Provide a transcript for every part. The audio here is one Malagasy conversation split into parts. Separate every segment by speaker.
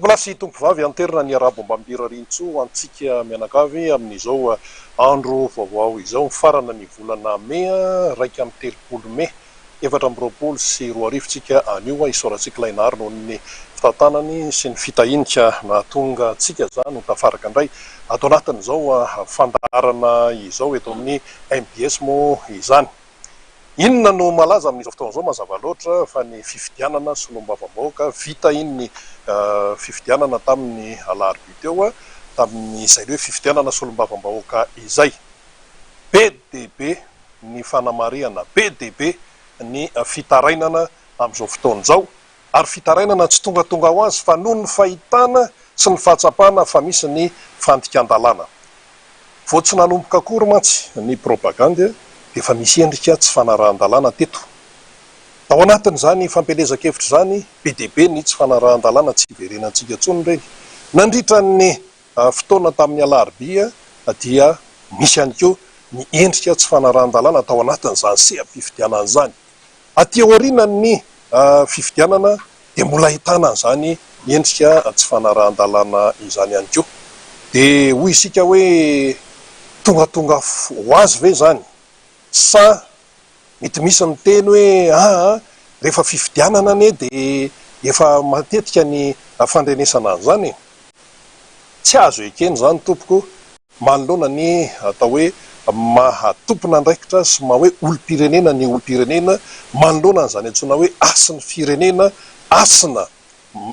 Speaker 1: Tompolahy sy tompovavy, anterina ny arabo mbam-birarintsoa ho antsika mianakavy amin'izao andro vaovao izao. Mifarana ny volana mey, 31 mey 2024 tsika anio. Isaorantsika ilay Nahary noho ny fitantanany sy ny fitahiany ka nahatonga antsika izany ho tafaraka indray ato anatin'izao fandaharana izao eto amin'ny mbs moa izany. Inona no malaza amin'izao fotoana izao? Mazava loatra fa ny fifidianana solombavambahoaka, vita iny ny fifidianana tamin'ny alarobia teo, tamin'izay hoe fifidianana solombavambahoaka izay. Be dia be ny fanamarihana, be dia be ny fitarainana amin'izao fotoana izao. Ary fitarainana tsy tongatonga ho azy fa noho ny fahitana sy ny fahatsapana fa misy ny fandikan-dalàna. Vao tsy nanomboka akory mantsy ny propagandy dia efa misy endrika tsy fanarahan-dalàna teto. Tao anatin'izany fampielezan-kevitra izany, be dia be ny tsy fanarahan-dalàna tsy hiverenantsika intsony ireny. Nandritra ny fotoana tamin'ny alarobia dia nisy ihany koa ny endrika tsy fanarahan-dalàna tao anatin'izany seha-pifidianana izany. Aty aorianan'ny fifidianana dia mbola ahitana an'izany endrika tsy fanarahan-dalàna izany ihany koa. Dia hoy isika hoe tongatonga ho azy ve izany sa mety misy miteny hoe aa rehefa fifidianana anie dia efa matetika ny fandrenesana an'izany e! Tsy azo ekena izany tompoko manoloana ny atao hoe maha tompon'andraikitra sy maha hoe olom-pirenena ny olom-pirenena manoloana an'izany antsoina hoe hasin'ny firenena, hasina,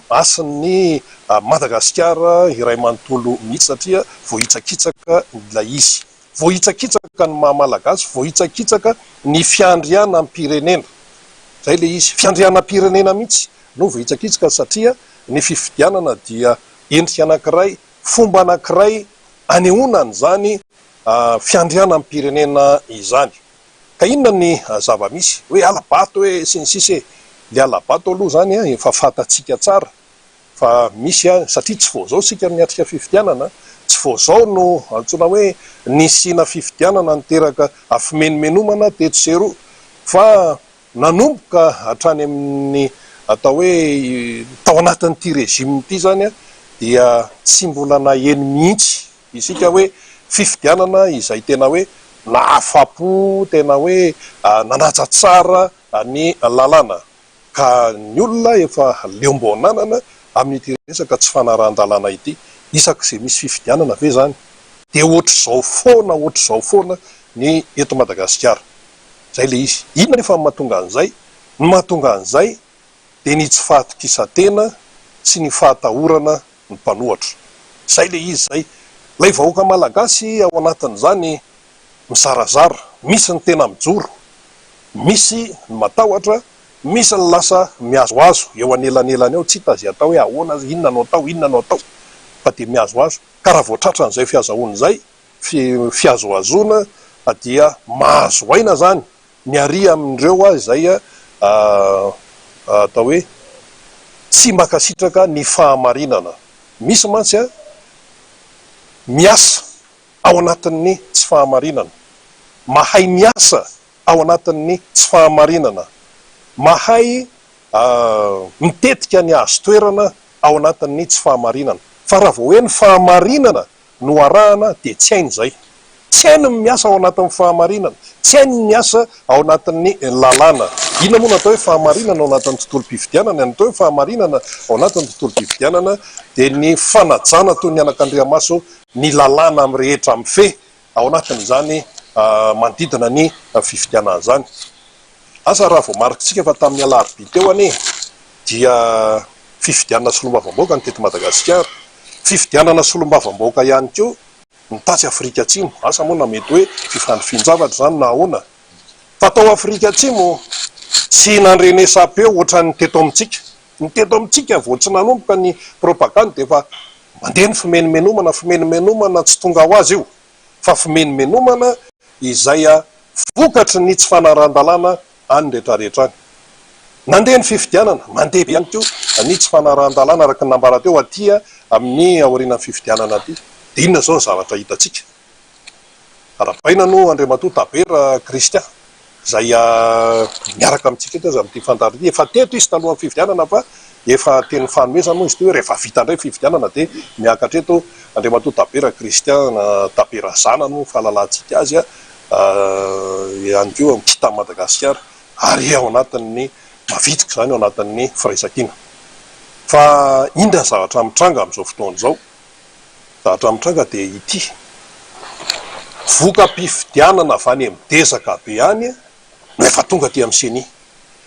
Speaker 1: hasin'ny Madagasikara iray manontolo mihitsy satria voahitsakitsaka ilay izy. Voahitsakitsaka ny maha Malagasy, voahitsakitsaka ny fiandrianam-pirenena. Izay ilay izy, fiandrianam-pirenena mihitsy no voahitsakitsaka satria ny fifidianana dia endrika anankiray Fomba anankiray anehoana an'izany fiandrianam-pirenena izany. Ka inona ny zava-misy? Hoe hala-bato e, sy ny sisa e. Ilay hala-bato aloha izany efa fantatsika tsara fa misy, satria tsy vao izao isika no miatrika fifidianana, tsy vao izao no antsoina hoe nisiana fifidianana niteraka fimenomenomana teto sy eroa, fa Nanomboka hatrany amin'ny atao hoe tao anatin'ity régime ity izany dia tsy mbola naheno mihitsy isika hoe fifidianana izay tena hoe nahafapo, tena hoe nanaja tsara ny lalàna. Ka ny olona efa leom-boananana amin'ity resaka tsy fanarahan-dalàna ity. Isak'izay misy fifidianana ve izany dia ohatr'izao foana ohatr'izao foana ny eto Madagasikara? Izay ilay izy. Inona anefa no mahatonga an'izay? Ny mahatonga an'izay dia ny tsy fahatokisan-tena sy ny fahatahorana ny mpanohatra. Izay ilay izy izay. Ilay vahoaka malagasy ao anatin'izany mizarazara. Misy ny tena mijoro, misy ny matahotra, misy ny lasa mihazohazo eo anelanelany eo, tsy hita izay atao hoe ahoana, inona no atao, inona no atao, fa dia mihazohazo. Ka raha vao tratran'izay fihazahoana izay, fihazohazoana dia mahazo aina zany ny ary amin'ireo izay atao hoe tsy mankasitraka ny fahamarinana. Misy mantsy miasa ao anatin'ny tsy fahamarinana, mahay miasa ao anatin'ny tsy fahamarinana, mahay mitetika ny hahazo toerana ao anatin'ny tsy fahamarinana. Fa raha vao hoe ny fahamarinana no arahana dia tsy hainy izay. Tsy hainy ny miasa ao anatin'ny fahamarinana, tsy hainy ny miasa ao anatin'ny lalàna. Inona moa no atao hoe fahamarinana ao anatin'ny tontolom-pifidianana? Ny atao hoe fahamarinana ao anatin'ny tontolom-pifidianana dia ny fanajana toy ny anakandriamaso ny lalàna amin'ny rehetra mifehy ao anatin'izany manodidina ny fifidianana izany. Asa raha voamarikitsika fa tamin'ny alarobia teo anie dia fifidianana solombavambahoaka ny teto Madagasikara. Fifidianana solombavambahoaka ihany koa ny tatsy Afrika Atsimo. Asa moa na mety hoe fifandrifian-javatra izany na ahoana. Fa tao Afrika Atsimo tsy nandrenesam-peo ohatran'ny teto amintsika. Ny teto amintsika vao tsy nanomboka ny propagandy dia efa mandeha ny fimenomenomana, fimenomenomana tsy tonga ho azy io fa fimenomenomana izay vokatry ny tsy fanarahan-dalàna any rehetrarehetra any. Nandeha ny fifidianana, mandeha be ihany koa ny tsy fanarahan-dalàna araka ny nambara teo aty amin'ny aorianan'ny fifidianana aty. Dia inona izao ny zavatra hitantsika? Arahabaina aloha Andriamatoa Tabera Christian. Izay miaraka amintsika eto aza amin'ity fandaharana ity. Efa teto izy talohan'ny fifidianana fa efa teny fanomezana moa izy ity hoe rehefa vita indray ny fifidianana dia miakatra eto Andriamatoa Tabera Christian na Tabera zanany moa ny fahalalantsika azy ihany koa mikita an'i Madagasikara ary ao anatin'ny mavitrika izany ao anatin'ny firaisankina. Fa inona ny zavatra mitranga amin'izao fotoana izao? Zavatra mitranga dia ity, voka-pifidianana avy any amin'ny dezaka be any no efa tonga aty amin'ny ceni.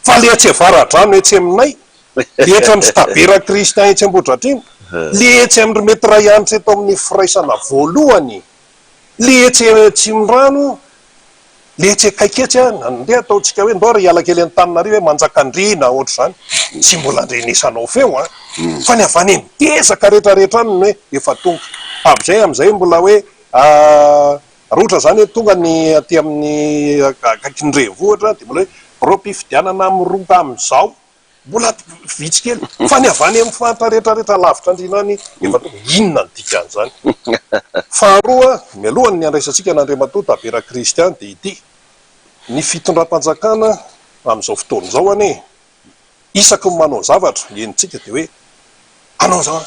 Speaker 1: Fa le etsy Avaradrano etsy aminay, le etsy amin'ny Stabera Christian etsy Ambohidratrimo, le etsy amin-dry Maître Hanitra eto amin'ny firaisana voalohany, le etsy Atsimondrano, Le etsy akaiky etsy an, ndeha ataontsika hoe ndao ary hiala kely Antananarivo hoe Manjakandriana ohatr'izany, tsy mbola andrenesanao feo an, fa ny avy any Midezaka rehetra rehetra any no hoe efa tonga. Amin'izay amin'izay mbola hoe raha ohatra izany hoe tonga ny aty amin'ny akaikin'ny renivohitra dia mbola hoe biraom-pifidianana miroka amin'izao. Mbola vitsy kely. Fa ny avy any amin'ny faritra rehetra rehetra lavitra andriana any efa tonga. Inona no dikan'izany? Faharoa, mialohan'ny handraisantsika an'Andriamatoa Tabera Christian dia ity, ny fitondram-panjakana amin'izao fotoana izao anie, isaky ny manao zavatra, henontsika dia hoe hanao izao,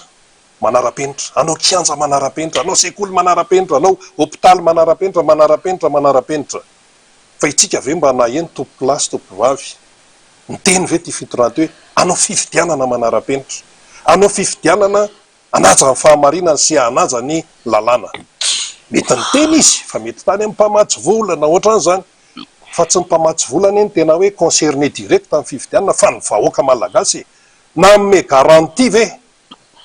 Speaker 1: manara-penitra, hanao kianja manara-penitra, hanao sekoly manara-penitra, hanao hopitaly manara-penitra, manara-penitra, manara-penitra. Fa itsika ve mba naheno tompokolahy sy tompokovavy niteny ve ity fitondrana ity hoe hanao fifidianana manara-penitra, hanao fifidianana hanaja ny fahamarinana sy hanaja ny lalàna? Mety niteny izy fa mety tany amin'ny mpamatsy vola na ohatran'izany. Fa tsy ny mpamatsy vola anie no tena hoe concerné direct amin'ny fifidianana fa ny vahoaka malagasy e! Nanome garantie ve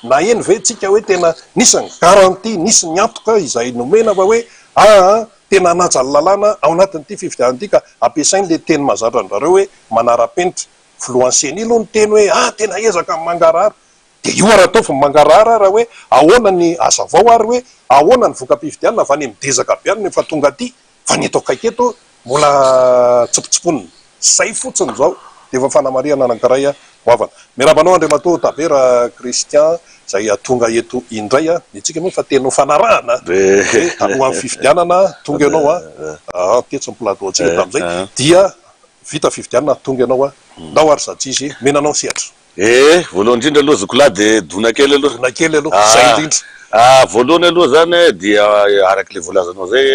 Speaker 1: Naheno ve tsika hoe tena nisy ny garantie, nisy ny antoka izay nomena fa hoe aa tena hanaja ny lalàna ao anatin'ity fifidianana ity ka ampiasainy le teny mahazatra an-drareo hoe manara-penitra. Filohan'ny ceni aloha niteny hoe aa tena ezaka ny mangarahara. Dia io ary ataovy ny mangarahara raha hoe ahoana ny hazavao ary hoe ahoana ny voka-pifidianana avy any midezaka be any no efa tonga aty Fa ny eto akaiky eto mbola tsipotsiponina. Zay fotsiny izao dia efa fanamarihana anankiray goavana. Miarahaba anao Andriamatoa Tabera Christian izay tonga eto indray. Ny antsika moa efa tena ho fanarahana hoe talohan'ny fifidianana tonga ianao an, tetsy ny plateau antsika tamin'izay dia vita fifidianana tonga ianao an, ndao ary Zatsizy, omena anao ny sehatra.
Speaker 2: Eh! Voalohany indrindra aloha zokilahy dia dona kely aloha.
Speaker 1: Dona kely aloha, izay indrindra.
Speaker 2: Ah! Voalohany aloha izany dia araka ilay voalazanao izay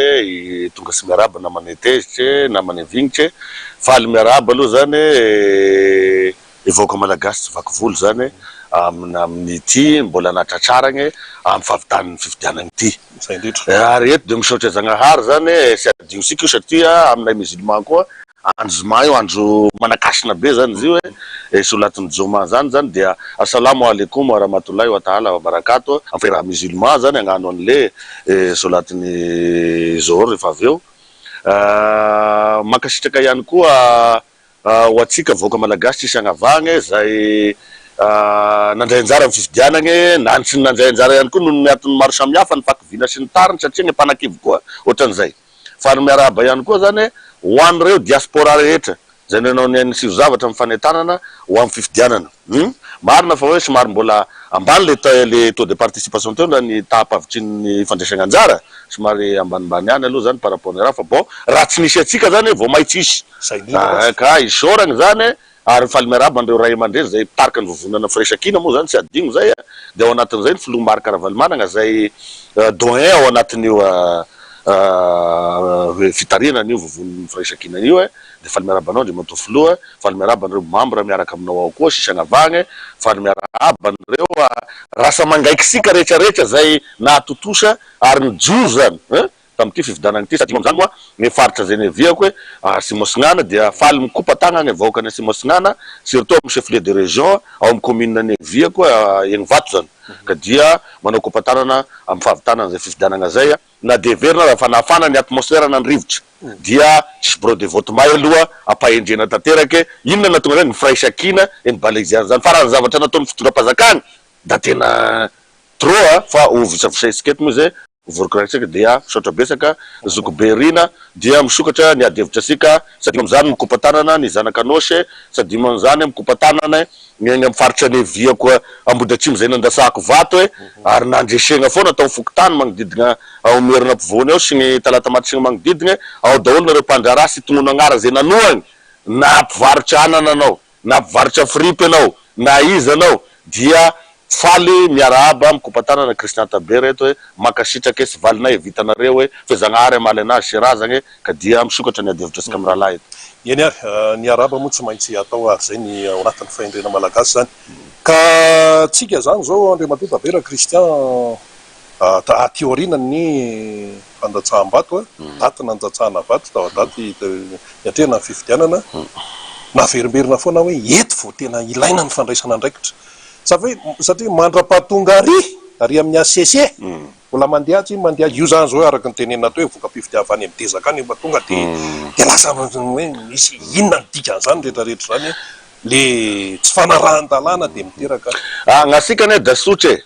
Speaker 2: eh, tonga sy miarahaba namana tezitra eh, namana vignitra eh. Faly miarahaba aloha izany eh, ny vahoaka malagasy tsy vaky volo izany eh, amina amin'ity mbola nahatratraragna eh, amin'ny fahavitan'ny fifidianagna ity.
Speaker 1: Izay indrindra.
Speaker 2: Ary eto dia misaotra Zagnahary izany eh, sy adinontsika io satria aminay musulman koa Andro zoma io andro manakasina be zany izy io e, solatin'ny joma zany zany dia Assalamo alaikum wa rahmatullahi wa ta'ala wa barakato, fa raha musulman zany hagnano anle solatin'ny zohor rehefa avy eo. Mankasitraka ihany koa ho antsika vahoaka malagasy tsisy agnavahagna zay nandray anjara amin'ny fifidianagna na ny tsy nandray anjara ihany koa noho ny antony maro samihafa ny fahakiviana sy ny tariny satria ny mpanakivy koa ohatran'izay. Faly miarahaba ihany koa zany ho an'ireo diaspora rehetra izay nanao ny ainy sy ho zavatra amin'ny fanentanana ho amin'ny fifidianana. Hum. Marina fa hoe somary mbola ambany le le taux de participation teo na ny taham-pahavitrian'ny fandraisana anjara, somary ambanimbany ihany aloha zany par rapport ny raha fa bon raha tsy nisy antsika zany vao may tsisy.
Speaker 1: Zay indrindra mantsy.
Speaker 2: Ka isaoragna zany Ary faly miarahaba an'ireo ray aman-dreny izay mpitarika ny vovonana Firaisankina moa izany tsy adino izay a! dia ao anatin'izay ny filoha Marc Ravalomanana izay doyen ao anatin'io fitarihana an'io vovon'ny Firaisankina io e! dia faly miarahaba anao Andriamatoa Filoha, faly miarahaba an'ireo mambra miaraka aminao ao koa sisa anavahagna e! faly miarahaba an'ireo rasa-mangaikisika rehetra rehetra izay nahatontosa ary nijoro izany e! tamin'ity fifidianana ity sady amin'izany moa ny faritra izay niaviako hoe Atsimo Atsinanana dia faly mikopa tagnana ny vahoakan'i Atsimo Atsinanana surtout amin'ny chef lieu de région ao amin'ny commune niaviako Egnvato izany ka dia manao kopa tanana amin'ny fahavitana an'izay fifidianana izay na dia heverina aza fa nafana ny atmosphère na ny rivotra dia tsisy bureau de vote may aloha ampahendrena tanteraka inona no nahatonga an'izany ny firaisankina eny Baleziana izany fa raha ny zavatra nataon'ny fitondram-panjakana da tena trop a fa ho visavisaintsika eto moa izay. Voarokirakitsika dia misaotra betsaka zoky be Rina dia misokatra ny ady hevitra sika sady amin'izany mikopa-tanana ny zanak'Anôsy sady amin'izany mikopa-tanana ny any amin'ny faritra Neviako Ambohidratrimo izay nandasahako vato e ary nandresegna foana tao fokontany magnodidigna ao Merina ampovoany ao sy ny Talatamaty sy ny magnodidigna ao daholo nareo mpandraharaha sy tognon'agnara izay nanohagna na mpivarotra anana anao Na mpivarotra fripy ianao na iza anao dia faly miarahaba mikopa-tanana Christian Tabera eto e, mankasitraka e sy valinay e vitanareo e, fe Zagnahary hamaly anazy sy razagna e, ka dia misokatra ny adihevitra tsika mirahalahy eto.
Speaker 1: Eny ary, ny arahaba moa tsy maintsy atao ary izay ny ao anatin'ny fahendrena malagasy izany. Ka tsika izany izao Andriamatoa Tabera Christian Aty aoriana ny fandatsaham-bato, daty nandatsahana vato tao daty niatrehana ny fifidianana, naverimberina foana hoe eto vao tena ilaina ny fandraisana andraikitra. Satria mandra-pahatonga ary, ary amin'ny HCC, mbola mandeha atsy, mandeha, io izany izao araka ny tenenina teo hoe voka-pifidianana avy any amin'ny dezaka any efa tonga dia lasa hoe misy inona ny dikan'izany rehetra rehetra izany, le tsy fanarahan-dalàna dia miteraka.
Speaker 2: Gn'asika anie da sotra e!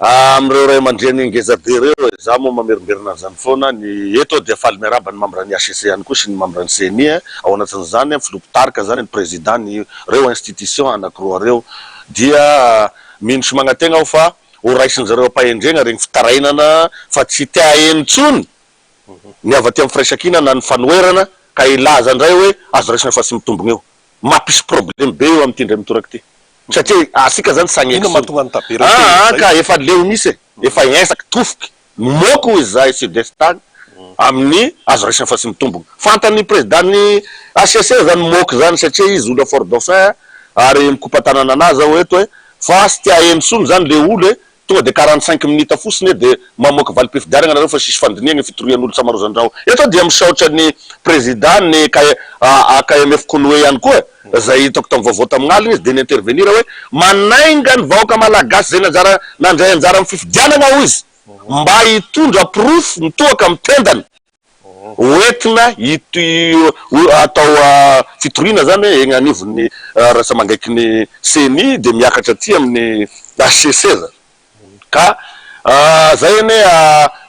Speaker 2: Amin'ireo ray aman-dreny ngeza be ireo e, za moa mamerimberina an'izany foana, ny eto aho dia faly miarahaba ny membre ny HCC ihany koa sy ny membre ny ceni e, ao anatin'izany ny filoha mpitarika izany, ny président ny ireo institution anakiroa ireo, dia mino sy magnategna aho fa ho raisin-jareo am-pahendrena regny fitarainana fa tsy te haheno intsony ny avy aty amin'ny firaisankina na ny fanoherana ka hilaza indray hoe azo raisina fa tsy mitombogna eo. Mampisy problème be io amin'ity indray mitoraka ity. Satria asika zany tsy
Speaker 1: Inona
Speaker 2: hagnaiky
Speaker 1: mahatonga an'i Tabera hiteny
Speaker 2: Aa
Speaker 1: an'izay?
Speaker 2: ka efa leo misy e, efa ensaky, tofoky, moky hoy izahay sud est tany amin'ny azo raisina fa tsy mitombogna. Fantan'ny président-n'ny HCC zany moky zany satria izy olo fort dauphin ary mikopa-tanana anazy aho eto e, fa tsy te haheno tsony zany le olo e, Tonga dia 45 minutes fosiny dia mamoaka valim-pifidianana nareo fa tsisy fandinihana fitorian'olo Tsamarosandraho. Eto aho dia misaotra ny président ny AKMF Konoe ihany koa izay hitako tamin'ny vaovao tamin'alina izy dia ni-intervenir hoe manainga ny vahoaka malagasy izay nanjara nandray anjara amin'ny fifidianana hoy izy mba hitondra porofo mitohaka amin'ny tendany Hoentina atao fitoriana zany egny anivon'ny rantsamangaiky ny ceni dia miakatra aty amin'ny HCC zany. Ka zay anie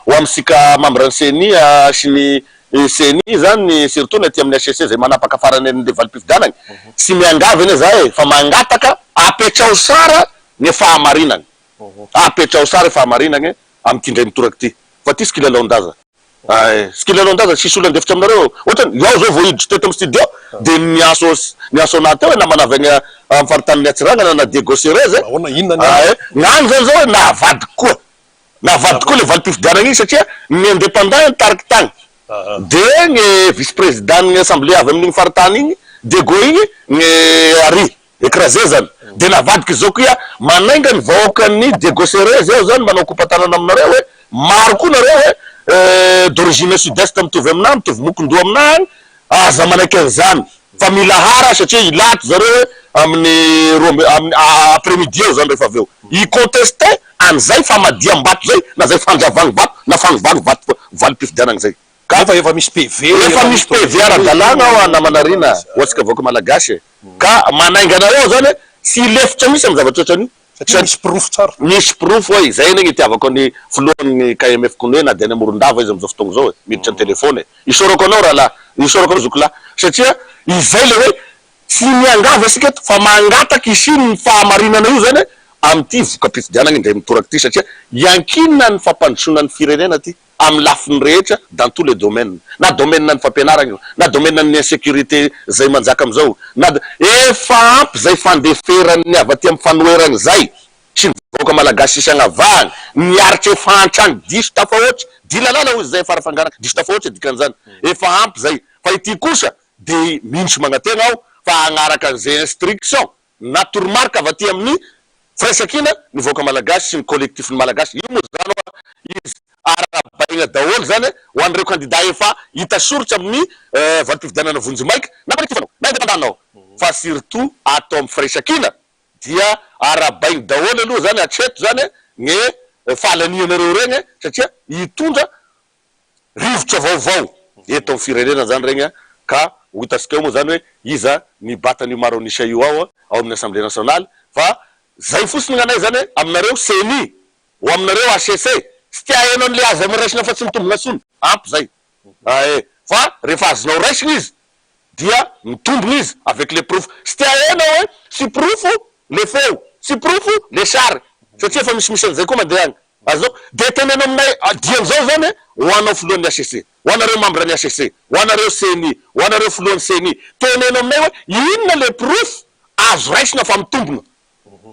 Speaker 2: ho amintsika membre ny ceni sy ny ceni zany surtout ny aty amin'ny HCC zay manapaka farany an'le valim-pifidianagna, tsy miangavy anie za e fa mangataka apetraho sara ny fahamarinagna, apetraho sara fahamarinagna amin'ity indray mitoraka ity fa ty tsy kilalaon-daza. Ay, tsy kilalaon-daza, tsisy olona handefitra aminareo. Ohatrany, izaho izao vao hiditra teto amin'ny studio, dia niantso, niantso anah teo hoe namana avy any amin'ny faritanin'i Antsiranana na Diego Cerez e.
Speaker 1: Ahoana, inona ny antony?
Speaker 2: Ay, ny any izany izao hoe navadiko koa. Navadiko koa ilay valim-pifidianana iny satria ny indépendant nitarika tany. Dia ny vice-président-n'ny assemblée avy amin'iny faritany iny, Diego iny, ny ary. Ecraser zany de navadika izao koa manainga ny vahoakan'ny Diego Cerez aho zany manao kopa-tanana aminareo hoe maro koa nareo hoe d'origine sud est mitovy aminah mitovy mokon-doha aminah any aza manaiky an'izany fa milahara satria hilaty zareo hoe amin'ny roa amby amin'ny après midi eo zany rehefa avy eo hi contester an'izay famadiham-bato zay na zay fandravagny vato na fanovagny vato valim-pifidianagna zay ka
Speaker 1: Nefa efa misy PV
Speaker 2: efa misy PV ara-dalàna ao namana Rina ho antsika vahoaka malagasy e. Ka manainga anareo aho zany hoe tsy hilefitra mihitsy amin'ny zavatra ohatran'io.
Speaker 1: Satria misy porofo tsara.
Speaker 2: Misy porofo hoe izay anie no itiavako ny filohan'ny KMF Konoe na dia any Morondava izy amin'izao fotoana izao e, miditra an-telefaona e. Isaorako anao rahalahy, isaorako anao zokilahy satria izay ilay hoe tsy miangavy isika eto fa mangataka hisian'ny fahamarinana io zany amin'ity voka-pifidianana indray mitoraka ity satria iankinan'ny fampandrosoana ny firenena ity. amin'ny lafiny rehetra dans tous les domaines na domaine ny fampianaragna io na domaine ny insécurité zay manjaka amizao na efa ampy zay fandeferan'ny avy aty amin'ny fanoheragna zay sy ny vahoaka malagasy sisy agnavahagna niaritra efa antragno diso tafahoatra dilalala hoy zay farafangarana diso tafahoatra dikan'izany efa ampy zay fa ity kosa de mino sy magnategna aho fa hagnaraka an'izay instruction na toromarika avy aty amin'ny firaisankina ny vahoaka malagasy sy ny collectif ny malagasy, io moa izany hoa izy arahabaina daholo izany ho an'ireo kandida efa hita soritra amin'ny valim-pifidianana vonjimaika na collectif anao na indépendant anao fa surtout ato amin'ny firaisankina dia arahabainy daholo aloha izany hatreto izany ny fahalanianareo ireny satria hitondra rivotra vaovao eto amin'ny firenena zany regny ka ho hitantsika eo moa zany hoe iza ny hibata an'io maro an'isa io ao ao amin'ny assemblée nationale fa zay fotsiny gn'anay zany aminareo ceni ho aminareo HCC. Tsy te haheno an'le aza raisina fa tsy mitombina tsony. Ampy zay. Ae. Fa rehefa azonao raisina izy dia mitombina izy avec le porofo. Tsy te haheno aho hoe tsy porofo le feo, tsy porofo le sary satria efa misimisy an'izay koa mandeha agny. Azonao? Dia teneno aminay dian'izao zany ho anao filohan'ny HCC, ho anareo membre ny HCC, ho anareo ceni, ho anareo filohan'ny ceni, teneno aminay hoe inona le porofo azo raisina fa mitombina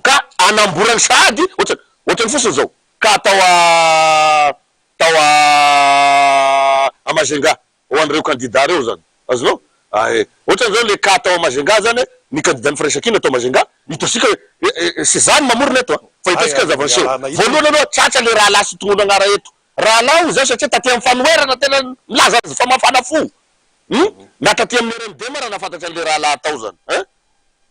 Speaker 2: ka anamborany sahady ohatrany ohatrany fotsiny zao ka atao a tao a a Majunga ho an'ireo kandida reo zany azonao ae ohatrany zao le cas tao a Majunga zany ny kandidan'ny firaisankina tao Majunga hitasika hoe sy za no mamorona eto a fa hitasika ny zava-niseho voalohany aloha tratra le rahalahy sy tonona agnara eto rahalahy hoy za satria taty amin'ny fanoherana tena milaza azy fa mafana fo hum na taty amin'ny RMD ma raha nahafantatra an'le rahalahy tao zany hein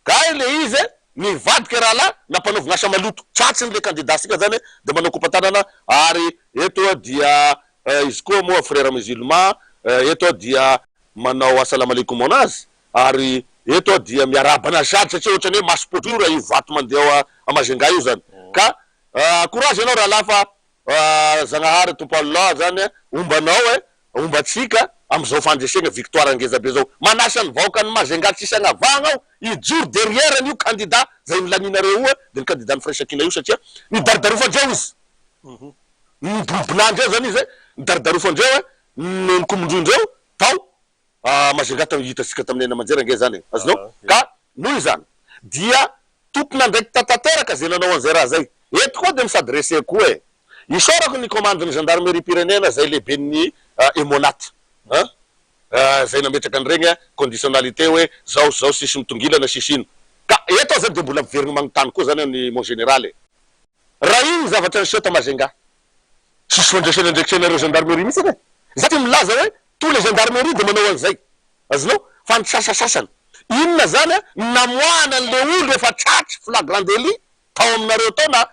Speaker 2: Gay le izy e, nivadika rahalahy nampanaovina asa maloto, tratriny le candidat sika zany de manao kopa-tanana ary eto dia izy koa moa frère musulman eto aho dia manao asalamaleykoum anazy ary eto aho dia miarahaba anazy sahady satria ohatrany hoe maso-potura io vato mandeha ao Majunga io zany ka courage ianao rahalahy fa Zagnahary Tompo Allah zany homba anao e, homba antsika amizao fandresegna victoire ngeza be zao. Manasa ny vahoakan'i Majunga tsisy agnavahagna aho hijoro derrière an'io candidat zay nolaninareo io de ny candidat ny firaisankina io satria nidaridarofandreo izy. Nibonibonandreo zany izy e, nidaridarofandreo e, nikomondroindreo tao Majunga tao hitantsika tamin'ny haino aman-jery ange zany e, azonao? Ka noho izany dia tompon'andraikitra tanteraka izay nanao an'izay raha izay. Eto koa dia mi-s'adresser koa e. Isaorako ny commande-n'ny gendarmerie-pirenena izay lehiben'ny Emmonat an, izay nametraka an'ireny conditionnalité hoe zao sy zao sisy mitongilana sisy ino. Ka eto aho zany dia mbola miverina manontany koa zany an'i mon général e. Raha iny ny zavatra niseho tao Majunga, tsisy fandraisana andraikitra anareo gendarmerie mihitsy anie. Za tsy milaza hoe tous les gendarmeries dia manao an'izay. Azonao? Fa ny sasasasany. Inona zany ny namoahana an'le olo efa tratry flagrant délit tao aminareo tao na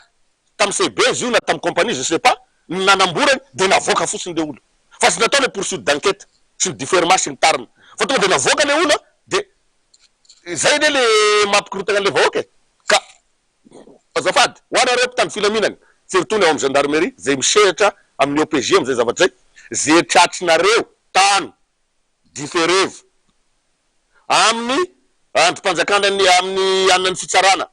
Speaker 2: tam CB izy io na tam compagnie je sais pas, ny nanamborany de navoaka fotsiny le olo. Fa tsy natao le poursuite d'enquête sy ny differement sy ny tariny. Fa tonga de navoaka le olo de zay anie le mampikorontana an'le vahoaka e. Ka azafady ho anareo mpitandro filaminana, surtout ny ao am gendarmerie zay misehatra amin'ny OPJ amzay zavatra zay, ze tratrinareo tany Diferevo amin'ny andrim-panjakana ny amin'ny anona ny fitsarana.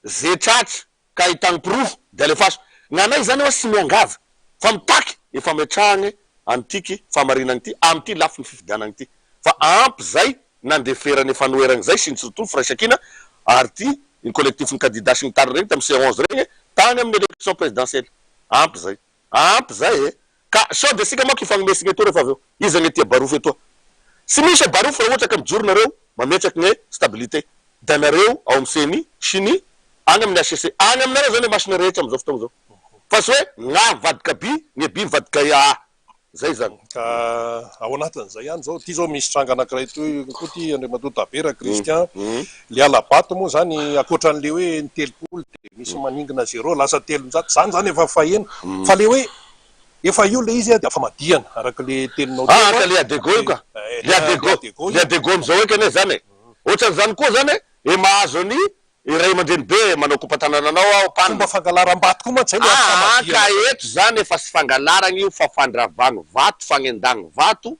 Speaker 2: Ze tratra ka ahitagny porofo de alefaso. Gn'anay zany oa sy miangavy fa mitaky e fametrahagny an'tiky fahamarinagny ty amin'ty lafiny fifidianagny ty fa ampy zay nandeferany e fanoheragny zay sy ny surtout firaisankina ary ty ny collectif ny kandida sy ny tariny regny tam C 11 regny tany amin'ny election présidentielle. Ampy zay. Ampy zay e! Ka sao dia isika manko hifanomesina etoa rehefa avy eo. Iza gne tia barofo etoa? Tsy misy e barofo raha ohatra ka mijoro nareo mametraky gne stabilité. Dia nareo ao am ceni sy ny any amin'ny HCC. Any aminareo zany e masina rehetra amizao fotoagna zao. Fa tsy hoe gna mivadika by, gne by mivadika A. Zay zany.
Speaker 1: Ka ao anatin'izay ihany izao, ity izao misy tranga anankiray toy koa ity Andriamatoa Tabera Christian, le hala-bato moa izany ankoatran'le hoe ny 30 dia misy maningina zéro lasa 300, izany izany efa faheno, fa le hoe efa io le izy dia famadihana araka le teninao teo
Speaker 2: Ah ka le adego io ka, le adego, le adego amin'izao eky anie zany e, ohatran'izany koa zany e mahazo an'i ray aman-dreny be manao kopa-tanana anao aho pan.
Speaker 1: Fomba fangalaram-bato koa mantsy zay le
Speaker 2: Aa ka eto zany efa tsy fangalaragna io fa fandravagny vato, fagnendagny vato,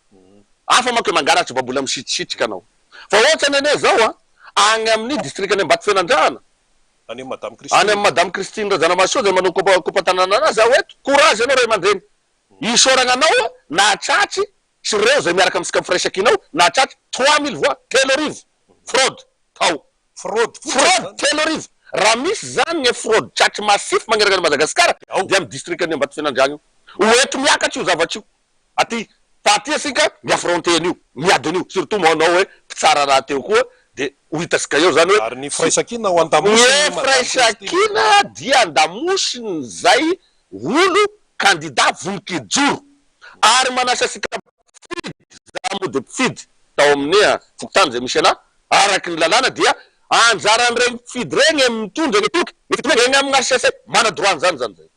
Speaker 2: hafa manko e mangalatra mba mbola misitrisitrika anao. Fa ohatrany anie zao an, agny amin'ny distrikan'i Ambatofinandrahana,
Speaker 1: Any amin'i Madame Christine.
Speaker 2: Any amin'i Madame Christine Razanamahasoa zay manao kopa kopa-tanana anazy aho eto, courage anao ray aman-dreny, isaoragna anao nahatratry sy reo zay miaraka amintsika amin'ny firaisankina ao nahatratry 3000 voix, 3000, fraude tao.
Speaker 1: Fraude fotsiny
Speaker 2: Fraude
Speaker 1: zany.
Speaker 2: 3000. Raha misy zany ny fraude tratry massif magneraka an'i Madagasikara dia amin'ny distrikan'i Ambatofinandrahana io. Ho eto miakatra io zavatra io aty. Fa aty asika mi-affronter an'io, miady an'io. Surtout moa anao hoe mpitsara rahateo koa dia ho hitasika eo zany hoe
Speaker 1: Ary ny firaisankina ao andamosin'ny
Speaker 2: Ny firaisankina dia andamosin'izay olo kandida vonon-kijoro ary manasa asika mpifidy, za moa dia mpifidy tao amin'ny fokontany izay misy anah, Araky ny lalàna dia anjaran'ireny mpifidy ireny ny mitondra ny toky, ny fitondrana eny amin'ny HCC, mana droit an'izany zany zay.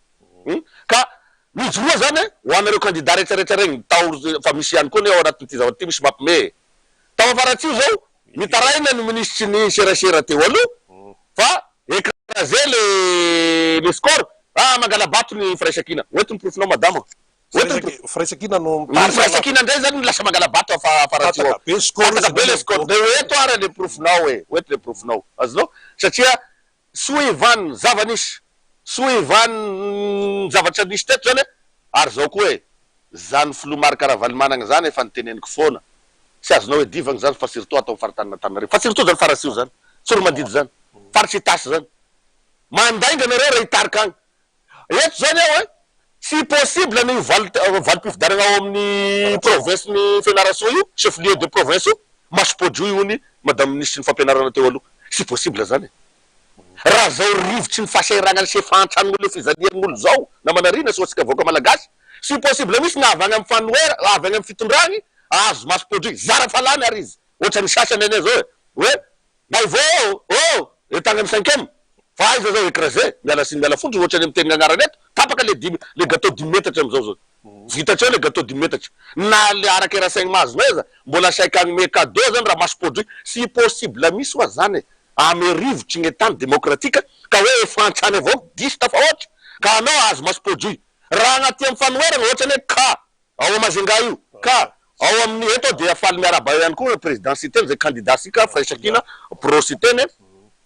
Speaker 2: Hum ka mijoroa zany ho anareo candidat rehetra rehetra regny tao fa misy ihany koa anie ao anatin'ity zavatra ity misy mapme e. Tao Afaratsiho zao mitaraina ny minisitry ny serasera teo aloha fa ecraser le le score. Ah mangala-bato ny firaisankina. Hoeto ny porofonao madama. Hoeto ny porofo.
Speaker 1: Firaisankina no
Speaker 2: Ny firaisankina indray zany no lasa mangala-bato afa-faratsiho ao.
Speaker 1: Tataka be score
Speaker 2: Tataka be le score. De hoeto ara le porofonao e. Hoeto le porofonao. Azonao? Satria suivant ny zava-nisy, suivant ny zavatra nisy teto zany e, ary zao koa e, zany filoha Marc Ravalomanana zany efa noteneniko foana, tsy azonao iadivagna zany fa surtout ato amin'ny faritanin'Antananarivo, fa surtout zany Faratsiho zany, Tsoromandidy zany, faritry Itasy zany. Mandainga nareo raha hitarika agny. Eto zany aho e, tsy possible ny valim-pifidianana ao amin'ny province ny Fianarantsoa io, chef lieu de province io, maso-podio io hoy madame minisitry ny fampianarana teo aloha. Tsy possible zany e. Raha zao rivotry ny fahasahiranan'ny sy fahantran'olona fijalian'olo zao namanarina sy ho antsika vahoaka malagasy, tsy possible mihitsy na avy agny amin'ny fanohera, avy agny amin'ny fitondragny, ahazo maso-podio, zara fa lany ary izy. Ohatran'ny sasany anie zao e, hoe Naivo ô! Ô! Eto agny am cinquième! Fa aiza zao écrasé? Miala tsiny miala fondro ohatrany miteny ny agnarany eto, tapaka le dimy le gateau dimy metatra amizao zao. Vita hatreo le gateau dimy metatra. Na le araka renseignement azonay aza mbola saika hagnome cadeau zany raha maso produit. Tsy possible misy hoa zany e! Ame rivotry gne tany démocratique ka hoe efa antrany avao diso tafahoatra ka anao ahazo maso produit. Raha agnaty am fanoheragna ohatrany hoe ka Ao Majunga io ka ao amin'ny eto aho dia faly miarahaba ihany koa président Siteny izay candidat sika Firaisankina pro Siteny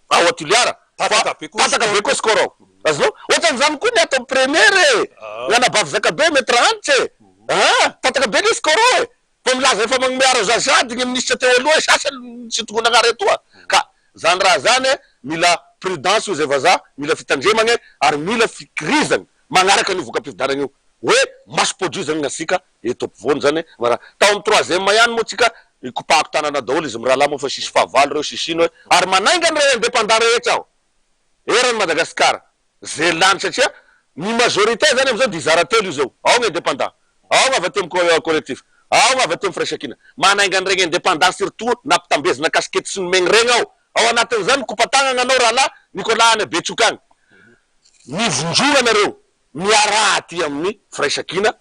Speaker 2: ao Toliara fa
Speaker 1: Tataka be koa
Speaker 2: tataka be koa score ao azonao ohatran'izany koa ny ato amin'ny première e ny anabavy zakabe maître Hanitra e ah tataka be ny score ao e fa milaza efa magnome arrosage ny minisitra teo aloha e sasany tsy tongonana retoa ka zany raha zany e mila prudence hoy izay vazaha mila fitandremagna e ary mila fikirizagna Magnaraka an'io voka-pifidianana io hoe maso-podio zany gn'asika eto ampovoany zany mara tao amin'ny troisième ihany moa tsika ikopahako tanana daholo izy mirahalahy moa fa sisy fahavalo reo sisy ino e ary manainga an'ireo indépendant rehetra aho eran'i Madagascar ze lany satria ny majorité zany amizao dia hizara telo izy eo ao ny indépendant ao ny avy aty amin'ny collectif ao ny avy aty amin'ny firaisankina manainga an'iregny indépendant surtout nampitambezina casquette sy nomegny regny aho ao anatin'izany mikopa-tagnana anao rahalahy Nicolas any Betroka agny Mivondrona nareo, miaraha aty amin'ny firaisankina,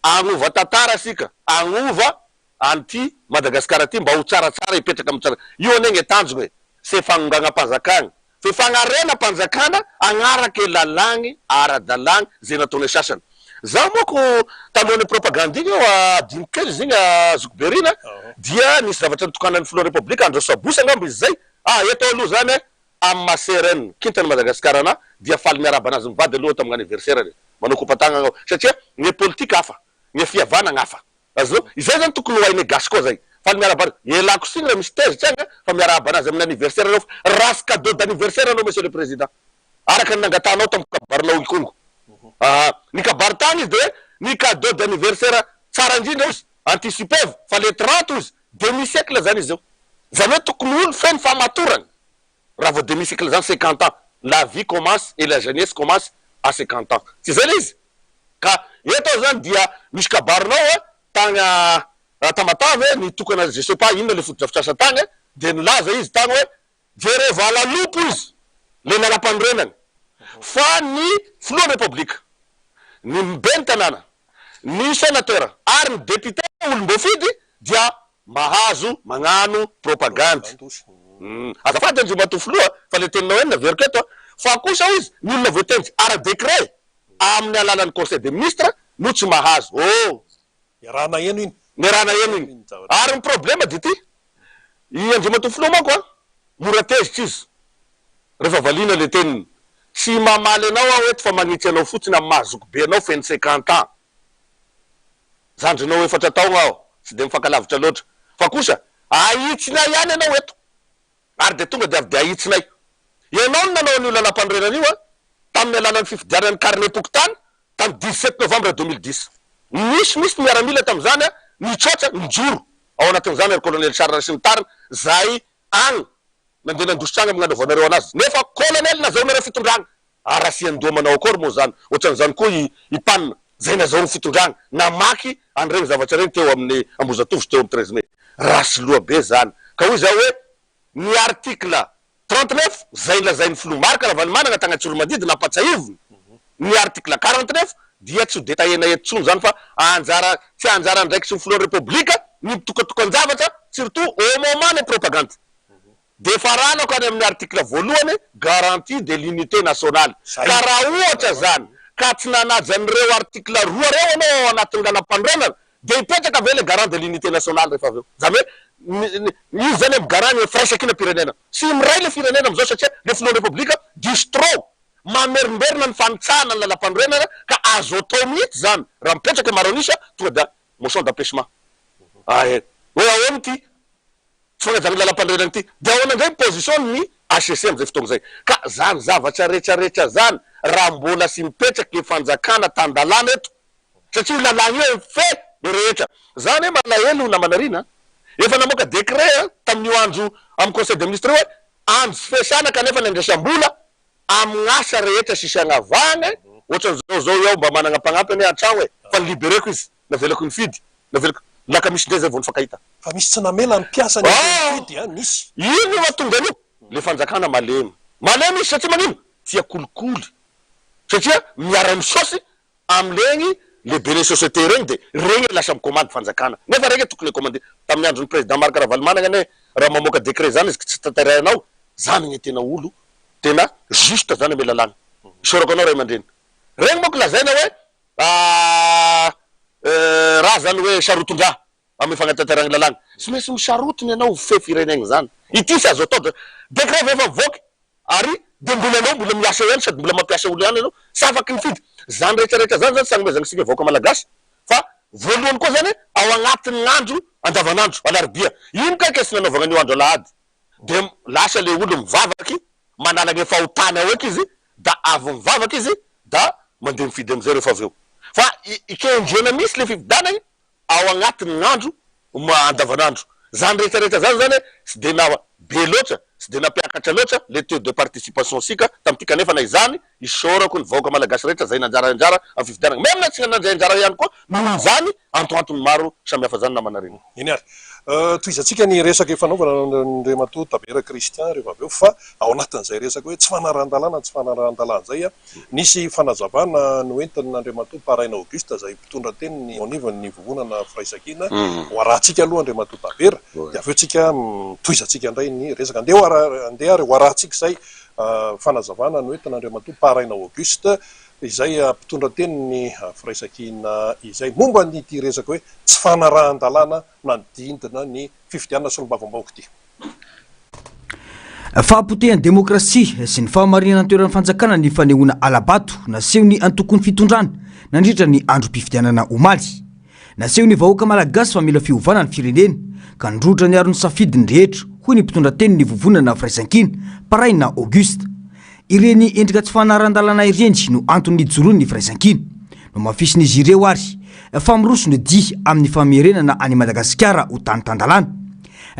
Speaker 2: hagnova tantara isika, hagnova an'ity Madagasikara ity mba ho tsaratsara, hipetraka amin'ny tsara. Io anie gne tanjogna e, se fagnongagnam-panjakagna, fe fagnarenam-panjakana hagnarake lalàgny ara-dalàgny ze nataonay sasany. Zaho manko talohan'ny propagande igny aho adinoko kely izy igny zokibe Rina dia nisy zavatra nitokanan'ny filohan'ny Repoblika andro sabotsy angamba izy zay, ah eto aho aloha zany e, Amin'ny maha CRN, Kintan'i Madagasikara anà dia faly miarahaba anazy mivady aloha tamin'ny anniversaire-ny. Manao kopa-tagnana aho satria ny politika hafa, ny fihavanagna hafa. Azonao? Izay zany tokony ho hainay gasy koa zay. Faly miarahaba azy. Ialako tsiny raha misy tezitra agny fa miarahaba anazy amin'ny anniversaire anao fa ratsy cadeau d'anniversaire anao monsieur le président. Araka ny nangatahanao tamin'ny kabarinao Ikongo. Aa. Ny kabary tagny izy dia hoe ny cadeau d'anniversaire tsara indrindra ozy, anticipev fa le 30 ozy, demi siècle zany izy eo. Zany hoe tokony olo feno fahamatorana. Raha vao demi siècle zany 50 ans, la vie commence et la jeunesse commence à 50 ans. Tsy zay le izy? Ka eto aho zany dia misy kabarinao a, tagny Tamatave nitokana je sais pas inona le fotodrafitrasa tagny de nilaza izy tagny hoe jerevo alalompo izy le lalampanorenana fa ny filohan'ny repoblika, ny ben'ny tanàna, ny senateur ary ny député olom-boafidy dia Mahazo magnano propagandy. Azafady Andriamatoa Filoha fa le teninao ihany naveriko eto a. Fa kosa hoy izy, ny olona voatendry ara décret amin'ny alalan'ny conseil des ministres no tsy mahazo. Oh!
Speaker 1: Niarahana heno iny.
Speaker 2: Niarahana heno iny. Ary ny problème dia ity, i Andriamatoa Filoha manko a, mora tezitra izy rehefa valiana le teniny. Tsy mamaly anao aho eto fa magnitsy anao fotsiny amin'ny maha zokibe anao feno 50 ans. Zandrinao efatra taogna aho, tsy dia mifankalavitra loatra. Fa kosa, ahitsinay ihany ianao eto. Ary dia tonga dia avy dia ahitsinay. Ianao no nanao an'io lalàmpanorenana io an, tamin'ny alalan'ny fifidianana ny karnem-pokontany, tamin'ny 17 novembre 2010. Nisy nisy ny miaramila tamin'izany an, nitroatra, nijoro. Ao anatin'izany ry Colonel Charles sy ny tariny, izay agny, nandeha nandositra agny amin'ny nanaovanareo anazy. Nefa Colonel nazahoanareo fitondrana. Ary asian-doha manao akory moa izany? Ohatran'izany koa i i Pan, izay nazahoany fitondrana, namaky an'ireny zavatra ireny teo amin'ny Ambohijatovo sy teo amin'ny 13 mai. Ratsy loha be izany. Ka hoy izaho hoe, ny article 39, izay lazain'ny filoha Marc Ravalomanana tany Antsiromandidy nampatsahiviny, ny article 49 dia tsy ho detailler-na eto intsony izany fa anjara, tsy anjara andraikitry ny filohan'ny Repoblika ny mitokatokan-javatra, surtout au moment ny propagande. Dia faranako any amin'ny article voalohany, garantie de l'unité nationale. Ka raha ohatra zany, Ka tsy nanaja an'ireo article roa ireo ianao ao anatin'ny lalampanorenana dia hipetraka ve le garant de l'unité nationale rehefa avy eo? Izany hoe izy izany amin'ny garant ny firaisankinam-pirenena. Tsy miray le firenena amin'izao satria le filohan'ny Repoblika diso trop. Mamerimberina ny fanitsahana ny lalampanorenana ka azo atao mihitsy izany raha mipetraka maro an'isa tonga dia motion d'empêchement. Ae. Hoe ahoana ity? Tsy fanajana ny lalampanorenana ity. Dia ahoana indray ny position ny HCC amin'izay fotoana izay? Ka zany zavatra rehetra rehetra zany raha mbola sy mipetraka ny fanjakana tan-dalàna eto, satria io lalàna io mifehy ny rehetra. Za anie malahelo namana Rina a! Efa namoaka décret a tamin'io andro amin'ny conseil des ministres io hoe andro tsy fiasana kanefa nandraisam-bola amin'asa rehetra sisy agnavahana e! Ohatran'izao zao iaho mba managna mpagnampy anie an-tragno e! Fa ni-libereko izy, navelako nifidy, navelako lakamisy ndray zay vao nifankahita.
Speaker 1: Fa misy tsy namela ny mpiasany handeha hifidy an, misy.
Speaker 2: Ino no mahatonga an'io? Le fanjakana malemy. Malemy izy satria manino? Tia kolikoly. Satria miara-misaosy amin'regny lehiben'ny société regny de regny lasa mikomandy fanjakana. Nefa regny tokony commande. Tamin'ny andron'ny président Marc Ravalomanana anie raha mamoaka décret zany izy tsy tanterahinao, zany anie tena olo tena juste zany ame lalàna. Isaorako anao ray aman-dreny. Regny manko lazaina hoe raha zany hoe sarotin-draha amin'ny fagnatanterahagna lalàgna. Tsy maintsy misarotiny ianao ho fehy firenegna zany. Ity tsy azo atao. Décret ve efa mivoaka ary dia mbola anao mbola miasa ihany sady mbola mampiasa olo ihany ianao. Tsy afaky mifidy. Zany rehetra rehetra zany zany tsy agnomezagna antsika vahoaka malagasy fa voalohany koa zany ao agnatin'ny andro andavanandro, alarobia. Ino kay kay tsy nanaovagna an'io andro alahady. Dia lasa le olo mivavaky manala ny fahotany ao eky izy da avy mivavaka izy da mandeha mifidy amizay rehefa avy eo. Fa ikendrena mihitsy le fifidianagny ao agnatin'ny andro andavanandro. Zany rehetra rehetra zany zany tsy de na be loatra, tsy de nampiakatra loatra le taux de participation sika tamin'ity kanefa na izany isaorako ny vahoaka malagasy rehetra zay nanjara anjara amin'ny fifidianagna même na tsy nandray anjara ihany koa noho izany antoantony maro samihafa zany namana Rina.
Speaker 1: Eny ary. Tohizantsika ny resaka ifanaovana Andriamatoa Tabera Christian rehefa avy eo fa ao anatin'izay resaka hoe tsy fanarahan-dalàna tsy fanarahan-dalàna izay Nisy fanazavana noentin'Andriamatoa Paraina Auguste izay mpitondra teny eo anivon'ny Vovonana Firaisankina. Ho arahantsika aloha Andriamatoa Tabera dia avy eo tsika tohizantsika indray ny resaka. Andeha ho ara, andeha ary ho arahantsika izay fanazavana noentin'Andriamatoa Paraina Auguste izay mpitondra tenin'ny Firaisankina izay momba an'ity resaka hoe tsy fanarahan-dalàna nanodidina ny fifidianana solombavambahoaka ity.
Speaker 3: Fahapotehan'ny demokrasia sy ny fahamarinan-toeran'ny fanjakana ny fanehoana hala-bato nasehon'ny antokon'ny fitondrana nandritra ny androm-pifidianana omaly. Nasehon'ny vahoaka malagasy fa mila fiovana ny firenena ka nirootra niaro ny safidy ny rehetra, hoy ny mpitondra tenin'ny vovonana Firaisankina, Paraina Auguste. Ireny endrika tsy fanarahan-dalàna ireny no antony nijoroan'ny Firaisankina. Nohamafisin'izy ireo ary fa miroso ny dia amin'ny famerenana an'i Madagasikara ho tany tan-dalàna.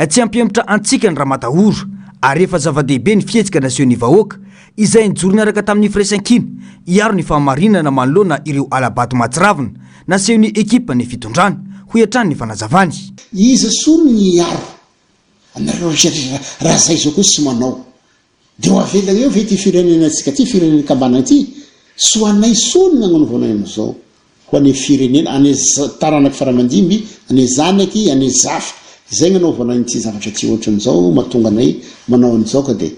Speaker 3: Tsy hampihemotra antsika ny ramatahora ary efa zava-dehibe ny fihetsika nasehon'ny vahoaka izay nijoro niaraka tamin'ny Firaisankina hiaro ny fahamarinana manoloana ireo hala-bato mahatsiravina nasehon'ny ekipan'ny fitondrana, hoy hatrany ny fanazavany.
Speaker 4: Iza soa no hiaro anareo rehetra raha zay zao koa tsy manao De ho avela eo ve ity firenenantsika ty, firenena kambana ity? Tsy ho anay intsony ny agnanaovanay an'izao. Ho an'ny firenena, an'ny taranaky faramandimby, an'ny zanaky, an'ny zafy. Izay gnanaovana an'ity zavatra ty ohatran'izao mahatonga anay manao an'izao ka de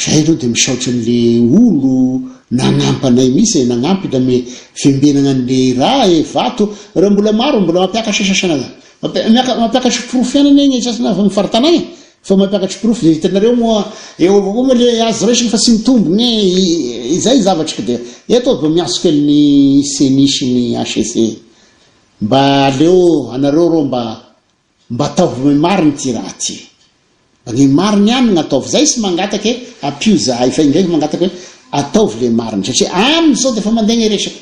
Speaker 4: zay aloha de misaotra an'le olo nagnampy anay mihitsy e, nagnampy name fiambenagna an'le raha e, vato, reo mbola maro mbola mampiakatra sasana, mampiakatra porofo ihany anie ny sasana avy amin'ny faritany agny e. Fa mampiakatry porofo dia hitanareo moa eo avao koa moa le azo raisina fa tsy mitombogna e, izay zavatry ka dia eto aho vao miantso kely ny ceni sy ny HCC mba aleo anareo rô mba mba ataovy ny mariny ty raha ty, mba ny mariny ihany no ataovy, zay tsy mangataka e ampio zahay fa indraiky mangataka hoe ataovy le mariny satria aminy zao dia efa mandeha ny resaka,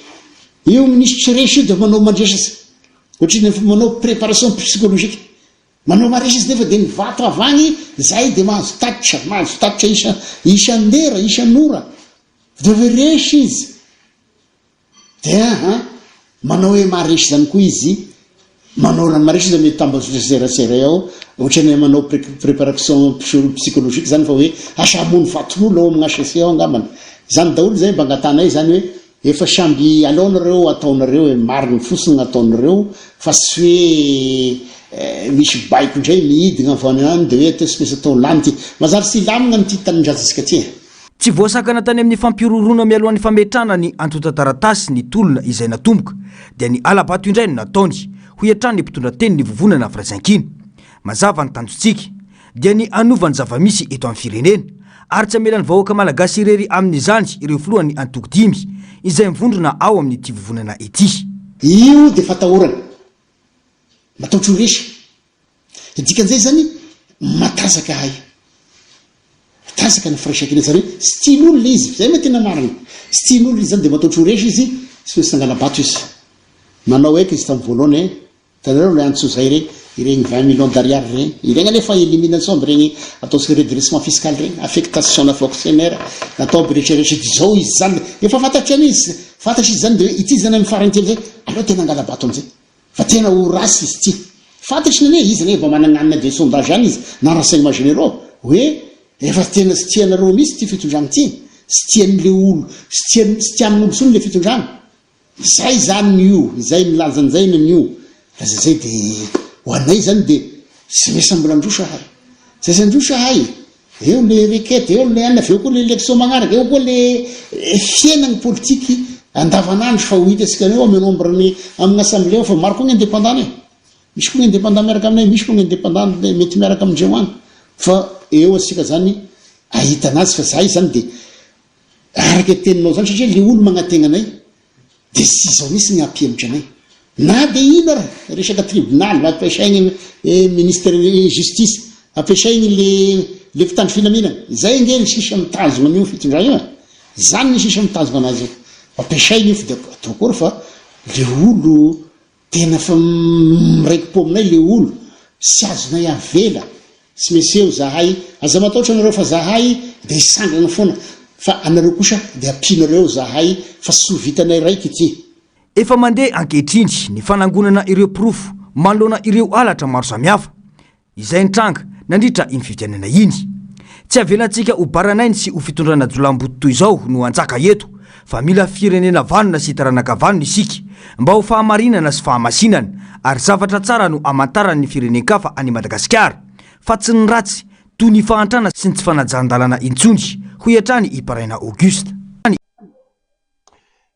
Speaker 4: io minisitry resy io dia manao mandresatra ohatry ny manao préparation psychologique. Manao maresy izy nefa dia ny vato avy agny zay dia mahazo tatitra, mahazo tatitra isa isan-dera, isan'ora. Dia hoe resy izy. Dia an, manao hoe maresy zany koa izy, manao raha maresy izy amin'ny tambazotra serasera ao, ohatran'ny hoe manao préparation psychologique zany fa hoe asa hamono vaton'olona ao amin'ny HCC ao angambany. Zany daholo zay mba angatahanay zany hoe Efa samby alao nareo ataonareo e marigny fotsiny gnataonareo fa tsy hoe misy baiko ndray mihidigna avy any any de hoe atao tsy maintsy atao lany ty. Manjary tsy hilamigna an'ity tanindrazantsika ty e.
Speaker 3: Tsy voasakana tany amin'ny fampihorohoroana mialohan'ny fametrahana ny antontan-taratasy ny tolona izay natomboka, dia ny hala-bato indray no nataony, hoy hatrany ny mpitondra tenin'ny Vovonana Firaisankina. Mazava ny tanjontsika, dia ny hanova ny zava-misy eto amin'ny firenena, ary tsy hamela ny vahoaka malagasy irery amin'izany ireo filohan'ny antoko dimy izay mivondrona ao amin'ity vovonana ity.
Speaker 4: Io dia fatahorana. Matahotra ho resy. Ny dikan'izay izany, matanjaka ahy. Matanjaka ny firaisankina, izany hoe tsy tian'olona izy, izay no tena marina. Tsy tian'olona izy izany dia matahotra ho resy izy, tsy maintsy nangala-bato izy. Nanao aika izy tamin'ny voalohany hoe, hitanareo ilay antsojay ireny, ireny vingt millions d'ariary ireny, ireny anefa élimination amin'ireny ataontsika redressement fiscal ireny, affectation-na fonctionnaire, natao aby rehetra rehetra, dia izao izy izany, efa fantatry ihany izy, fantatry izy izany dia hoe ity izany amin'ny farany ity amin'izay, aleo tena hangala-bato amin'izay. Fa tena ho ratsy izy ity. Fantatry ny anie izy anie mba managnanina de sondage any izy na renseignement généraux hoe efa tena tsy tianareo mihitsy ity fitondrana ity, tsy tian'le olo, tsy tian tsy tian'olo intsony le fitondrana. Izay zany io, izay milaza an'izay ny an'io. Laza izay de ho anay zany de tsy misy mbola handroso ahay. Tsy misy handroso ahay. Eo le requête, eo le anona, avy eo koa le élection magnaraka, eo koa le fiainagny politiky andavanandro fa ho hitantsika eo amin'ny nombre ny amin'ny assemblée ao fa maro koa ny indépendant e! Misy koa ny indépendant miaraka aminay, misy koa ny indépendant mety miaraka amindreo any fa eo asika zany ahita anazy fa zahay zany de araka teninao zany satria le olo magnategna anay Dia tsy izao mihitsy ny hampihemotra anay. Na dia ino ary resaka tribonaly, ampiasaigny ministre ny justice, ampiasaigny le le mpitandro filaminana. Izay ange ny sisa mitazogna an'io fitondrana io e. Izany ny sisa mitazogna anazy io. Ampiasaigny io fa dia atao akory fa le olo tena fa miraiki-po aminay le olo, tsy azonay avela Tsy maintsy eo zahay, aza mataotra nareo fa zahay dia hisangana foana fa anareo kosa dia ampianareo eo zahay fa tsy ho vitanay raiky ity.
Speaker 3: Efa mandeha ankehitriny ny fanangonana ireo porofo manoloana ireo halatra maro samihafa izay nitranga nandritra iny fifidianana iny. Tsy avelantsika ho baranainy sy ho fitondrana jiolahimboto toy izao no hanjaka eto fa mila firenena vanona sy taranaka vanona isika mba ho fahamarinana sy fahamasinana ary zavatra tsara no hamantaran'ny firenen-kafa an'i Madagasikara fa tsy ny ratsy toy ny fahantrana sy ny tsy fanajan-dalàna intsony, hoy hatrany i Paraina Auguste.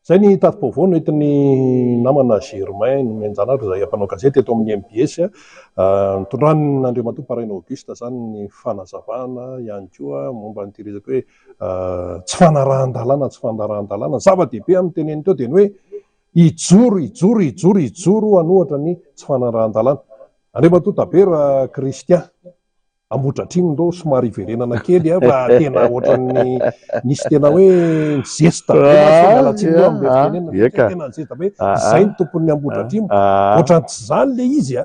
Speaker 1: Izay ny tati-baovao noentin'ny namana Germain Nomenjanahary izay mpanao gazety eto amin'ny mbs. Nitondran'Andriamatoa Paraina Auguste izany ny fanazavana ihany koa momba an'ity resaka hoe tsy fanarahan-dalàna, tsy fanarahan-dalàna. Ny zava-dehibe amin'ny teneniny teo dia ny hoe hijoro, hijoro, hijoro, hijoro hanohatra ny tsy fanarahan-dalàna. Andriamatoa Tabera Christian, Ambohidratrimo ndao somary hiverenana kely a, fa tena ohatran'ny nisy tena hoe nizesta be mantsy teo, miala tsiny aloha amin'ilay fitenenana, satria tena nizesta be, izay ny tompon'ny Ambohidratrimo, ohatran'ny tsy izany ilay izy a.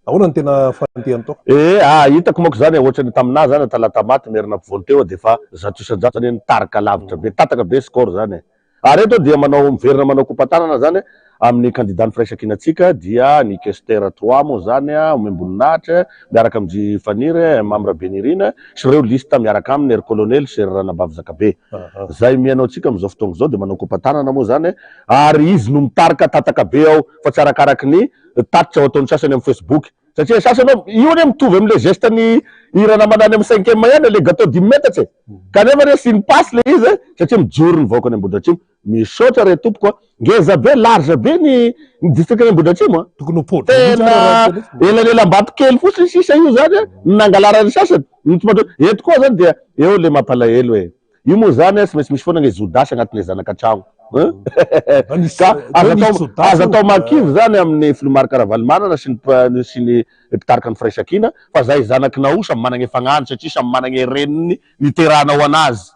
Speaker 1: Ahoana no tena fandehany tao?
Speaker 2: Eh ah hitako manko zany ohatrany taminah zany Talatamaty Merina ampovoany teo dia efa 100% anie nitarika lavitra be tataka be score zany e. Ary eto dia manao miverina manao kopa-tanana zany amin'ny kandida ny firaisankinantsika dia ny Kester trois moa zany omem-boninahitra miaraka amin-dry Faniry, Mamy Rabenirina sy ireo liste miaraka aminy ry Kolonely sy ry Ranabavy Zakabe. Zay mihaino antsika amin'izao fotoana izao dia manao kopa-tanana moa zany ary izy no mitarika tataka be ao fa tsy arakaraky ny tatitra ho ataon'ny sasany amin'ny Facebook satria sasany ao io anie mitovy amin'ilay geste ny hira namana any amin'ny cinquième ihany le gâteau dimy metatra e kanefa anie sy ny passe le izy satria mijoro ny vahoaka any Ambohidratrimo misaotra re tompoko a ngeza be large be ny ny district any Ambohidratrimo a
Speaker 1: Tokony ho produit mihitsy
Speaker 2: tena
Speaker 1: ary raha ny tena izy.
Speaker 2: elanelam-bato kely fotsiny sisa io zany a no nangalaran'ny sasany no tsy mahatratra eto koa zany dia eo le mampalahelo e Io moa zany a tsy maintsy misy foana anie Jodasy agnatin'ilay zanaka an-tragno hein! Ka aza atao aza atao mahakivy zany amin'ny filoha Marc Ravalomanana sy ny sy ny mpitarika ny firaisankina fa zahay zanaky Nahou samy managne fagnahiny satria samy managne reniny niterahanao anazy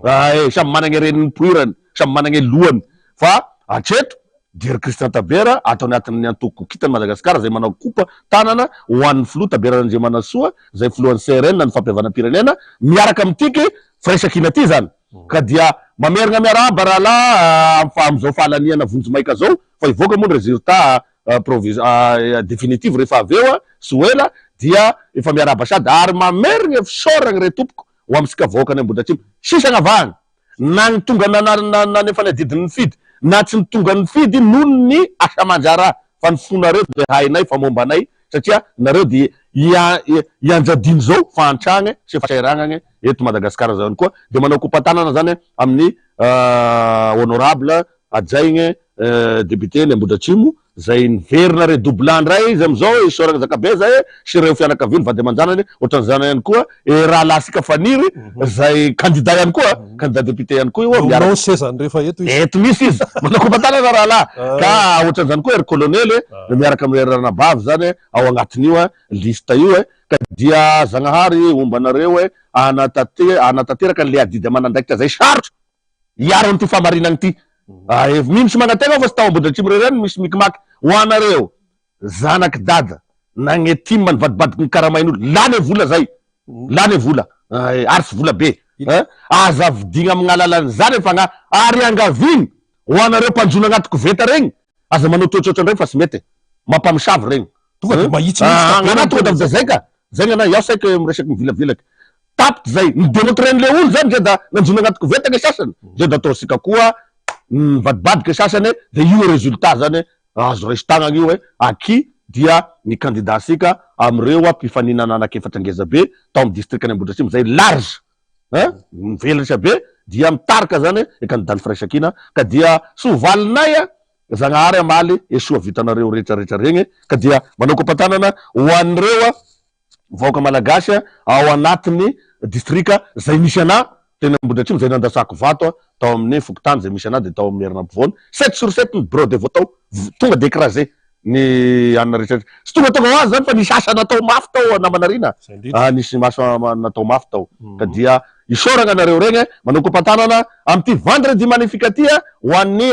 Speaker 2: eh samy managne reniny nipoirany samy managne lohany fa hatreto dia ry Christian Tabera ato anatin'ny antoko Kintan'i Madagasikara izay manao kopa tanana ho an'ny filoha Tabera Randriamanantsoa izay filohan'ny CRN ny fampihavanam-pirenena miaraka amin'ity firaisankina ity izany ka dia mamerina miarahaba rahalahy amin'izao fahalaniana vonjimaika izao fa hivoaka moa ny résultat provis définitive rehefa avy eo sy ho ela dia efa miarahaba sady ary mamerina fisaorana re tompoko ho amintsika vahoakan'i Ambohidratrimo sisa gn'avahana na ny tonga nanefa ny adidiny nifidy na tsy ny tonga nifidy noho ny asa aman-draharaha fa ny fonareo dia hainay fa momba anay. satria nareo dia ianjadian'izao fahantragna sy fahasahiranagna eto Madagascar zao ihany koa dia manao kopa-tanana zany amin'ny honorable hajaigny député ny Ambohidratrimo zay niverina redoublant ndray izy amizao isaoragna zakabe zay sy ireo fianakaviany vady aman-janany otran'izany ihany koa e rahalahy Faniry zay candidat ihany koa candidat député ihany koa io
Speaker 1: miaraka ny sezany rehefa eto
Speaker 2: izy eto misy izy manao kopa-tanana rahalahy ka otran'izany koa ery colonel miaraka amin'ny ranabavy zany ao agnatin'io liste io e ka dia Zagnahary homba anareo e anatanteraka an'le adidy aman'andraikitra zay sarotra hiaro an'ity fahamarinana ity. Ev mino sy manantena aho fa tsy tao Ambohidratrimo irery ihany no misy mikimaky. Ho anareo zanak'i dada nagne tim nivadibadiky ny karamain'olo, lany e vola zay, lany e vola ary tsy vola be. Aza vidigna amin'ny alalan'izany e fagnahy ary iangaviana ho anareo mpanjono agnaty koveta regny, aza manao toetra ohatran'ireny fa tsy mety e. Mampamosavy regny.
Speaker 1: Tonga de mahitsy mihitsy.
Speaker 2: Gn'anahy tonga de zay ka. Zay gn'anahy, iaho saika miresaky mivilavilaky. Tapitra zay, ny demontrer-n'le olo zany zay da nanjono agnaty koveta ny sasany, zay da ataontsika koa mivadibadika sasany de io résultat zany azo raisin-tagnana io hoe aky dia ny candidat-tsika amin'ireo mpifaninana anak'efatra ngeza be tao amin'ny distrikan'i Ambohidratrimo zay large hein, mivelatra be dia mitarika zany ny candidat-n'ny Firaisankina ka dia soavalinay a Zagnahary hamaly e soa vitanareo rehetra rehetra regny ka dia manao kopa-tanana ho an'ireo vahoaka malagasy ao anatin'ny distrika zay misy anah teny Ambohidratrimo zay nandasako vato tao amin'ny fokontany zay misy anah de tao amin'ny Merina Ampovoany sept sur sept ny bureau de vote tao tonga de ecrasé ny anona rehetra rehetra tsy tonga tonga ho azy zany fa nisy asa natao mafy tao namana Rina ah nisy asa natao mafy tao ka dia isaoragna anareo regny manao kopa-tanana amin'ity vendredi magnifique ty ho an'ny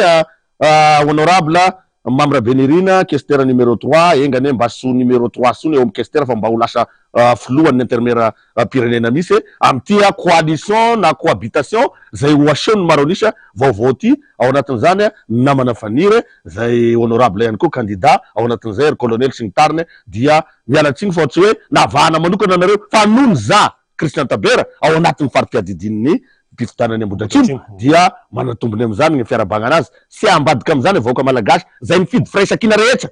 Speaker 2: Honorable Mamy Rabenirina, questeur numéro trois, enga anie mba tsy ho numéro trois intsony eo amin'ny questeur fa mba ho lasa filohan'ny antenimieram-pirenena mihitsy e, amin'ity coalition na cohabitation izay ho asehon'ny maro an'isa vaovao ity, ao anatin'izany ny namana Faniry izay honorable ihany koa candidat, ao anatin'izay ry colonel sy ny tariny, dia miala tsiny fa tsy hoe navahana manokana nareo fa noho ny za Christian Tabera, ao anatin'ny fari-piadidian'ny mpifidianana Ambohidratrimo dia manatombony amin'izany ny fiarabagnana azy sy ambadika amin'izany ny vahoaka malagasy izay nifidy firaisankina rehetra.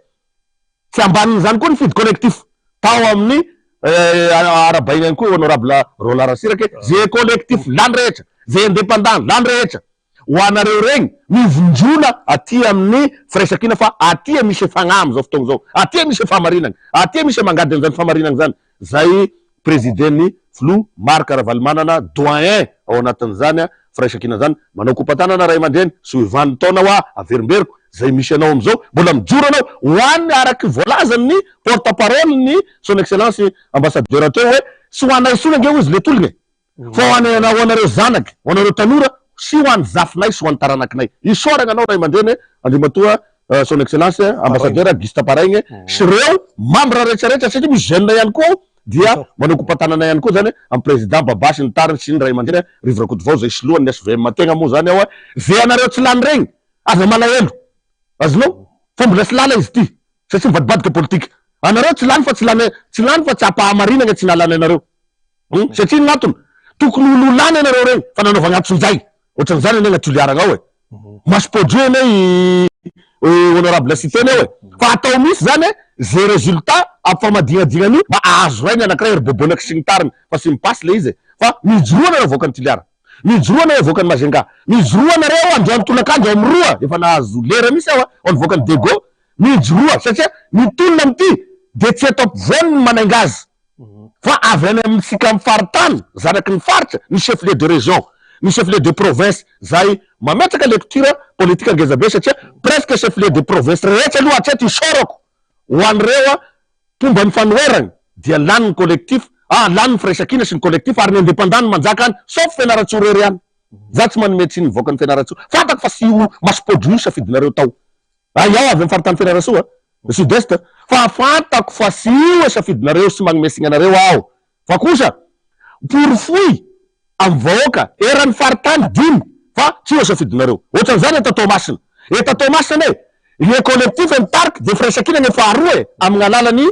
Speaker 2: Tsy ambanin'izany koa ny fidy collectif tao amin'ny arahabaina ihany koa Honorable Roland Ratsiraka ze collectif lany rehetra, ze indépendant lany rehetra. Ho anareo regny mivondrona aty amin'ny firaisankina fa aty misy fagnahy amin'izao fotoagna izao, aty misy fahamarinagna, aty misy mangady an'izany fahamarinagna zany, zay Président-n'ny Filoha Marc Ravalomanana doyen ao anatin'izany firaisankina zany, manao kopa-tanana ray aman-dreny, soivan'ny taona hoa averimberiko, zay misy anao amin'izao, mbola mijoro anao ho an'ny araky voalazan'ny porte parole ny son excellence ambassadeur teo hoe tsy ho anay intsony ange hozy le tolona e! Fa ho anay ho anareo zanaky, ho anareo tanora sy ho an'ny zafinay sy ho an'ny taranakinay. Isaoragna anao ray aman-dreny Andriamatoa Son Excellence Ambassadeur Guy Taparaigny sy reo membre rehetra rehetra satria misy jeune ihany koa ao dia manao kopa-tanana ihany koa zany amin'ny président Baba sy ny tariny sy ny ray aman-dreny Rivo Rakotovao zay soloan'ny SVM tegna moa zany ao ze anareo tsy lany regny aza malahelo azonao fa mbola tsy lala izy ity satria mivadibadika politika anareo tsy lany fa tsy lany tsy lany fa tsy ampahamarinagna tsy nahalany anareo. Hum satria inona antony? Tokony ho lolana ianareo ireny fa nanaovagna antsonjay. Ohatran'izany anie gn'Toliaragna ao e. Maso-podio anie i honorable Siteny ao e. Fa atao mihitsy zany ze résultat ampifamadignadignana an'io mba ahazo ray ny anakiray ry Bobonaky sy ny tariny fa tsy mi-passe le izy e. Fa mijoroa nareo avoakan'i Toliara. Mijoroa nareo avoakan'i Majunga. Mijoroa nareo androany tolakandro amin'ny roa efa nahazo lera mihitsy aho ao nivoakan'i Diego. Mijoroa satria ny tolona amin'ity dia tsy eto ampovoany ny manainga azy. Fa avy any amintsika amin'ny faritany, zanaky ny faritra, ny chef lieu de région, ny chef lieu de province zay mametraka lecture politique ngeza be satria presque chef lieu de province rehetra aloha hatreto isaorako ho an'ireo mpomba ny fanoherana dia lany ny collectif, ah lany ny firaisankina sy ny collectif ary ny indépendant no manjaka any sauf Fianarantsoa irery ihany. Za tsy manome tsiny ny vahoakan'i Fianarantsoa, fantako fa tsy io maso-podio io safidinareo tao. Ah iaho avy am faritany Fianarantsoa, sud est, fa fantako fa tsy io e safidinareo sy magnome signa anareo aho, fa kosa porofoy am vahoaka eran'ny faritany dimy fa tsy io e safidinareo. Otran'izany eto Toamasina. Eto Toamasina anie, le collectif e mitarika de firaisankina anie faharoa e, amin'alalan'i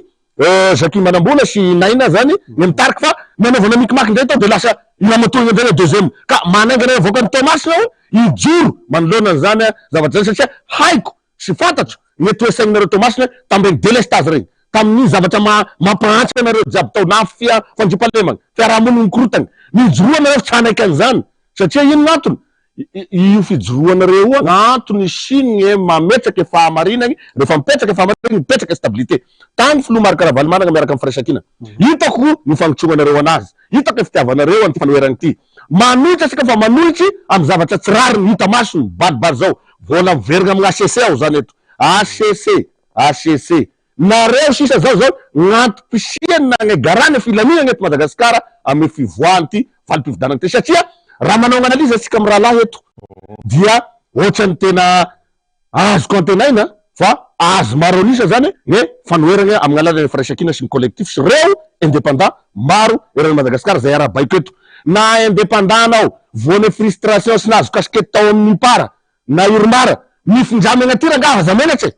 Speaker 2: Jackie Manambola sy i Naina zany ny mitarika fa nanaovana micmac indray tao de lasa i ramatoa iny indray le deuxième ka manainga anay avoakan'i Toamasina aho hijoro manoloana an'izany zavatra zany satria haiko sy fantatro ny toe-sainareo Toamasina tamin'ireny delestazy ireny. tamin'ny zavatra maha mampahantra anareo jiaby tao na fia fandriampahalemana, fiarahamonina mikorotana. Mijoroa nareo fa tsy hanaiky an'izany satria inona antony? Io fijoroanareo io antony isian'ny mametraka fahamarinagny, rehefa mipetraka fahamarinagny mipetraka stabilité. Tany filoha Marc Ravalomanana miaraka amin'ny firaisankina. Hitako ny fagnotrognanareo anazy, hitako ny fitiavanareo an'ity fanoherana ity. Manohitra isika fa manohitry amin'ny zavatra tsy rariny hita maso mibaribary zao. Mbola miverina amin'ny HCC aho zany eto. HCC, HCC. Nareo sisa zao zao gn'antom-pisiany nagnegarana filaminana eto Madagasikara amin'ny fivoahan'ity valim-pifidianana ity satria raha manao analyse isika mirahalahy eto dia ohatran'ny tena azoko antenaina fa azo maro an'isa zany ny fanoherana amin'ny alalan'ny firaisankina sy ny collectif sy reo indépendant maro eran'i Madagasikara zay arahabaiko eto na indépendant anao voan'ny frustration sy nahazo casquette tao amin'ny Mipar na Irmar mifindrama aty rangaha aza menatra e!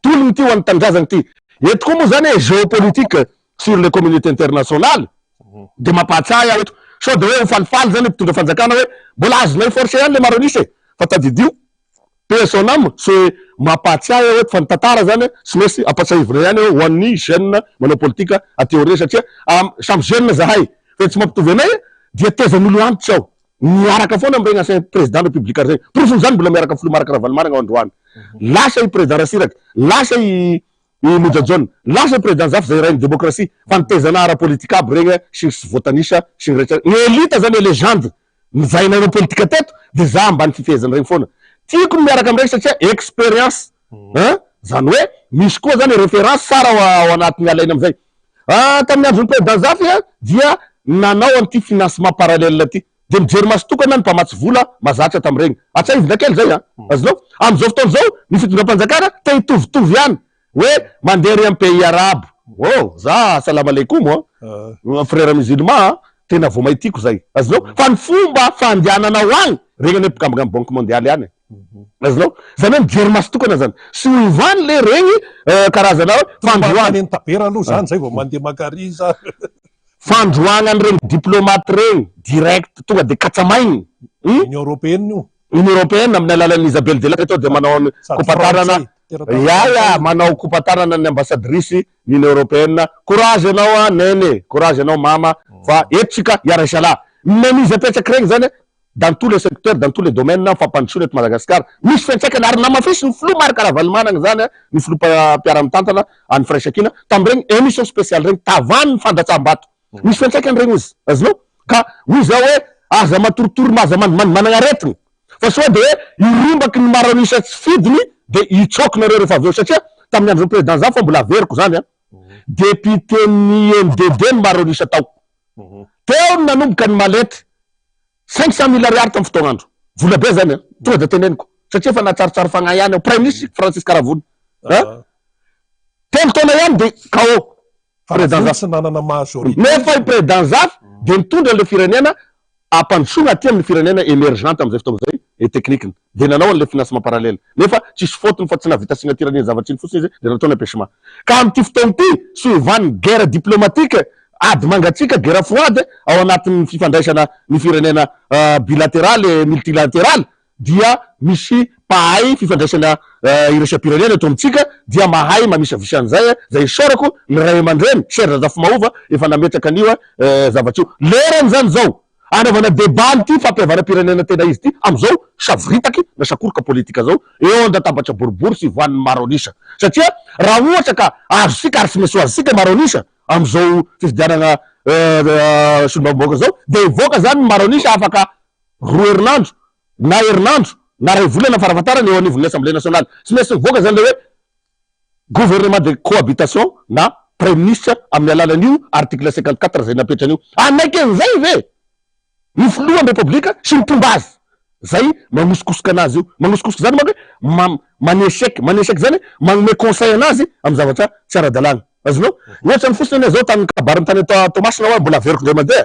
Speaker 2: Tolona ity ho an'ny tanindrazana ity. Eto koa moa zany e géopolitique sur les communautés internationales dia mampahatsiahy aho eto. Sao dia hoe ho falifaly zany ny mpitondra fanjakana hoe mbola azonay force ihany le maro an'isa e! Fa tadidio, paix à son âme, c'est mampahatsiahy aho eto fa ny tantara zany tsy maintsy ampatsiahivina ihany ho an'ny jeune manao politika aty aoriana satria samy jeune zahay fa tsy mampitovy anay dia tezan'olo antitra aho. Miaraka foana amin'ireny ancien président républicain ireny. Porofon'izany mbola miaraka amin'ny filoha Marc Ravalomanana ao androany. Lasa i président Ratsiraka, lasa i i Monja Jaona, lasa i président Zafy izay rain'ny démocratie. Fa ny tezana ara-politika aby ireny sy ny sy voatanisa sy ny rehetra. Ny elite zany, ny légende izay nanao politika teto dia za ambany fifehezana ireny foana. Tiako ny miaraka amin'ireny satria expérience. Hein? Zany hoe misy koa zany référence tsara ao anatin'ny alaina amin'izay. Ah, tamin'ny andron'ny président Zafy dia nanao an'ity financement parallèle ity. Dia mijery maso tokana ny mpamatsy vola mazatra tamin'ireny. Atsahivina kely izay an. Azonao? Amin'izao fotoana izao, ny fitondram-panjakana te hitovitovy ihany. Hoe mandeha ery amin'ny pays arabo. Oh, za salam aleikum an. Frère musulman an. Tena vao may tiako izay. Azonao? Fa ny fomba fandehananao any, regny anie mpikambana amin'ny banque mondiale ihany e. Azonao? Zany hoe mijery maso tokana zany. Sy ho ivany le regny karazana hoe fandroahana.
Speaker 1: Any Tabera aloha zany zay vao mandeha makary za.
Speaker 2: Fandroahana an'ireny diplomate regny direct tonga de katsamaigny.
Speaker 1: Union européenne io.
Speaker 2: Union européenne amin'ny alalan'i Isabelle Delattre to de manao ny kopatanana. Ya ya manao kopatanana ny ambassadrice ny Union européenne. Courage anao a nene, courage anao mama fa eto tsika hiara-hisalahy. Ny mainmise apetraky regny zany dans tous les secteurs, dans tous les domaines fampandrosoana eto Madagasikara. Misy fiantraikany ary namafisin'ny filoha Marc Ravalomanana izany ny filoha mpiara-mitantana an'ny Firaisankina tamin'ireny émission spéciale ireny, tavan'ny fandatsaham-bato. Misy fiantraikany ireny ozy, azonao? Ka hoy izaho hoe aza matoritory aza manana aretina fa sao dia hoe hirombaky ny maro an'isa tsy fidiny dia hitsoaka nareo rehefa avy eo satria tamin'ny andron'ny président Zafy fa mbola averiko izany an, député-n'ny IMDD ny maro an'isa tao. Teo no nanomboka ny mallette. 500 mille ariary tamin'ny fotoagn'andro. Vola be zany an. Tonga dia teneniko. Satria efa nahatsiarotsiaro fagnahy ihany aho. Praiminisitra Francis Karavony. An? Telo taona ihany dia KO.
Speaker 1: Président Zafy. Tsy nanana majorité.
Speaker 2: Nefa i Président Zafy dia nitondra an'ilay firenena hampandrosoana aty amin'ny firenena emergente amin'izay fotoana izay ny teknikiny. Dia nanao an'ilay financement parallèle. Nefa tsisy faute-ny fa tsy nahavita signature an'iny zavatra iny fotsiny izy dia nataony empêchement. Ka amin'ity fotoana ity, suivant ny guerre diplomatique, ady mangatsiaka, guerre froide, ao anatin'ny fifandraisana ny firenena bilatérale et multilatérale dia misy mpahay fifandraisana iraisam-pirenena eto amintsika dia mahay mamisavisa an'izay, izay isaorako ny ray aman-dreny, Serge Razafimaova efa nametraka an'io zavatra io. Lerany izany izao anaovana débat an'ity fampihavanam-pirenena tena izy ity amin'izao savoritaky na sakoroka politika izao eo an-databatra boribory sy ivoahan'ny maro an'isa satria raha ohatra ka azontsika ary tsy maintsy ho azontsika maro an'isa amin'izao fifidianana solombavambahoaka izao dia hivoaka izany ny maro an'isa afaka roa herinandro na herinandro na iray volana farafahatarany eo anivon'ny Assemblée nationale. Tsy maintsy mivoaka izany ilay hoe gouvernement de cohabitation na praiminisitra amin'ny alalan'io article 54 izay napetrany io. Hanaiky an'izay ve ny filohan'ny Repoblika sy ny mpomba azy izay manosikosoka anazy io? Manosikosoka izany manko hoe manesec, manesec izany hoe manome conseil anazy amin'ny zavatra tsy ara-dalàna. Azonao? Ohatra ny fotsiny anie izao tamin'ny kabariny tany Toamasina hoa mbola averiko indray mandeha.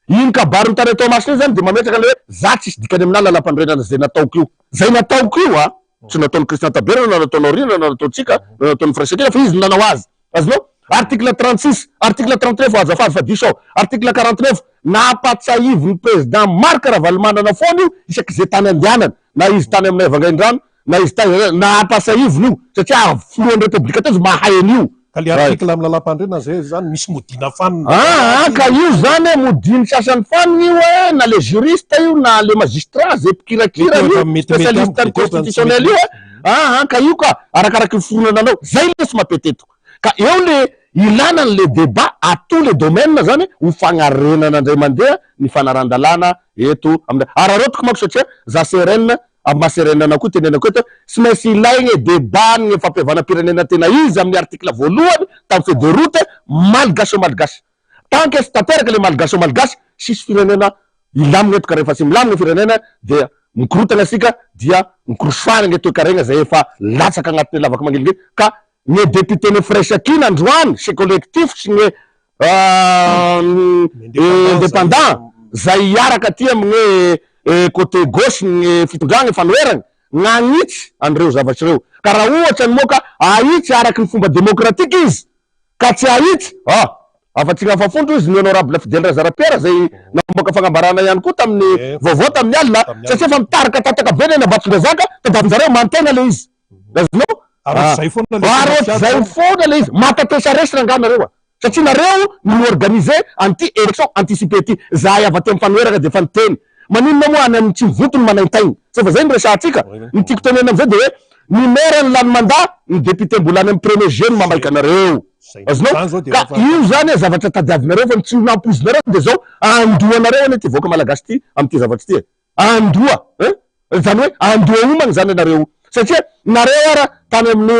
Speaker 2: Iny kabariny tany Toamasina iny zany dia mametraka ilay hoe za tsisy dikany aminà lalampanorenana zay nataoko io. Zay nataoko io a! Tsy nataon'i Christian Tabera na nataonao Rina na nataontsika na nataon'ny Firaisankina fa izy no nanao azy. Azonao? Article 36, article 39 azafady fa diso aho, article 49, nampatsiahivin'ny président Marc Ravalomanana foana io isaky ze tany andehanana, na izy tany aminay Vangaindrano na izy tany, nampatsiahiviny io satria filohan'ny Repoblika teo izy mahay an'io.
Speaker 1: Ka le article amin'ny lalàmpanorenana zay zany misy modiana fanina.
Speaker 2: Aa ka io zany e modian'ny sasany fanina io e, na le juriste io na le magistrat zay mpikirakira
Speaker 1: Mety
Speaker 2: io,
Speaker 1: metimety amiko,
Speaker 2: spécialiste ny
Speaker 1: mety ohatrany tsy
Speaker 2: constitutionnel io e,
Speaker 1: metimety.
Speaker 2: aa ka io ka arakaraky ny fironana anao, zay le tsy mampety eto. Ka eo le ilana an'le débat à tous les domaines zany ho fagnarenana indray mandeha ny fanaran-dalàna eto amin'ny, araraotiko manko satria za CRN Amin'ny maha CRN anao koa tenenako eto, tsy maintsy ilaigna e débat ny fampihavanam-pirenena tena izy amin'ny article voalohany tamin'ny feuille de route malgacho-malgache. Tant que tsy tanteraka le malgacho-malgache, tsisy firenena hilamina eto ka rehefa tsy milamina firenena dia mikorotana isika dia mikorosoahana ny toekaregna zay efa latsaka agnatin'ny lavaky mangilingily ka ny député ny Firaisankina androany sy collectif sy ny indépendant zay hiaraka aty amin'ny côté gauche ny fitondragna fanoherana nagnitsy an'ireo zavatra ireo ka raha ohatra ny moa ka ahitsy araky ny fomba démocratique izy ka tsy ahitsy ah afa-tsy ny afa-fondro izy ny honorable Fidèle Razarapiera zay namoaka fagnambarana ihany koa tamin'ny vaovao tamin'ny alina satria efa mitarika tataka be ny any Ambatondrazaka tadiavinjareo mantegna le izy Azonao?
Speaker 1: Ary ohatr'izay foana
Speaker 2: le Ary ohatr'izay foana le izy. Matatesa resy rangaha nareo a! Satria nareo no mi-organiser an'ity élection anticipée ity. Zahay avy aty amin'ny fanoherana dia efa niteny. Maninona moa any amin'ny tsy mivoto no manaintaina? Tsy efa zay no resahantsika? Ny tiako tenenina amin'izay dia hoe ny maire no lany mandat, ny député mbola any amin'ny premier jeu no mamaika anareo. Azonao? Ka io zany zavatra tadiavinareo fa ny tsy nampoizinareo dia zao, andohanareo anie ity vahoaka malagasy ity amin'ity zavatra ity e! Andoha eh! Izany hoe andoha homana izany ianareo satria nareo ara tany amin'ny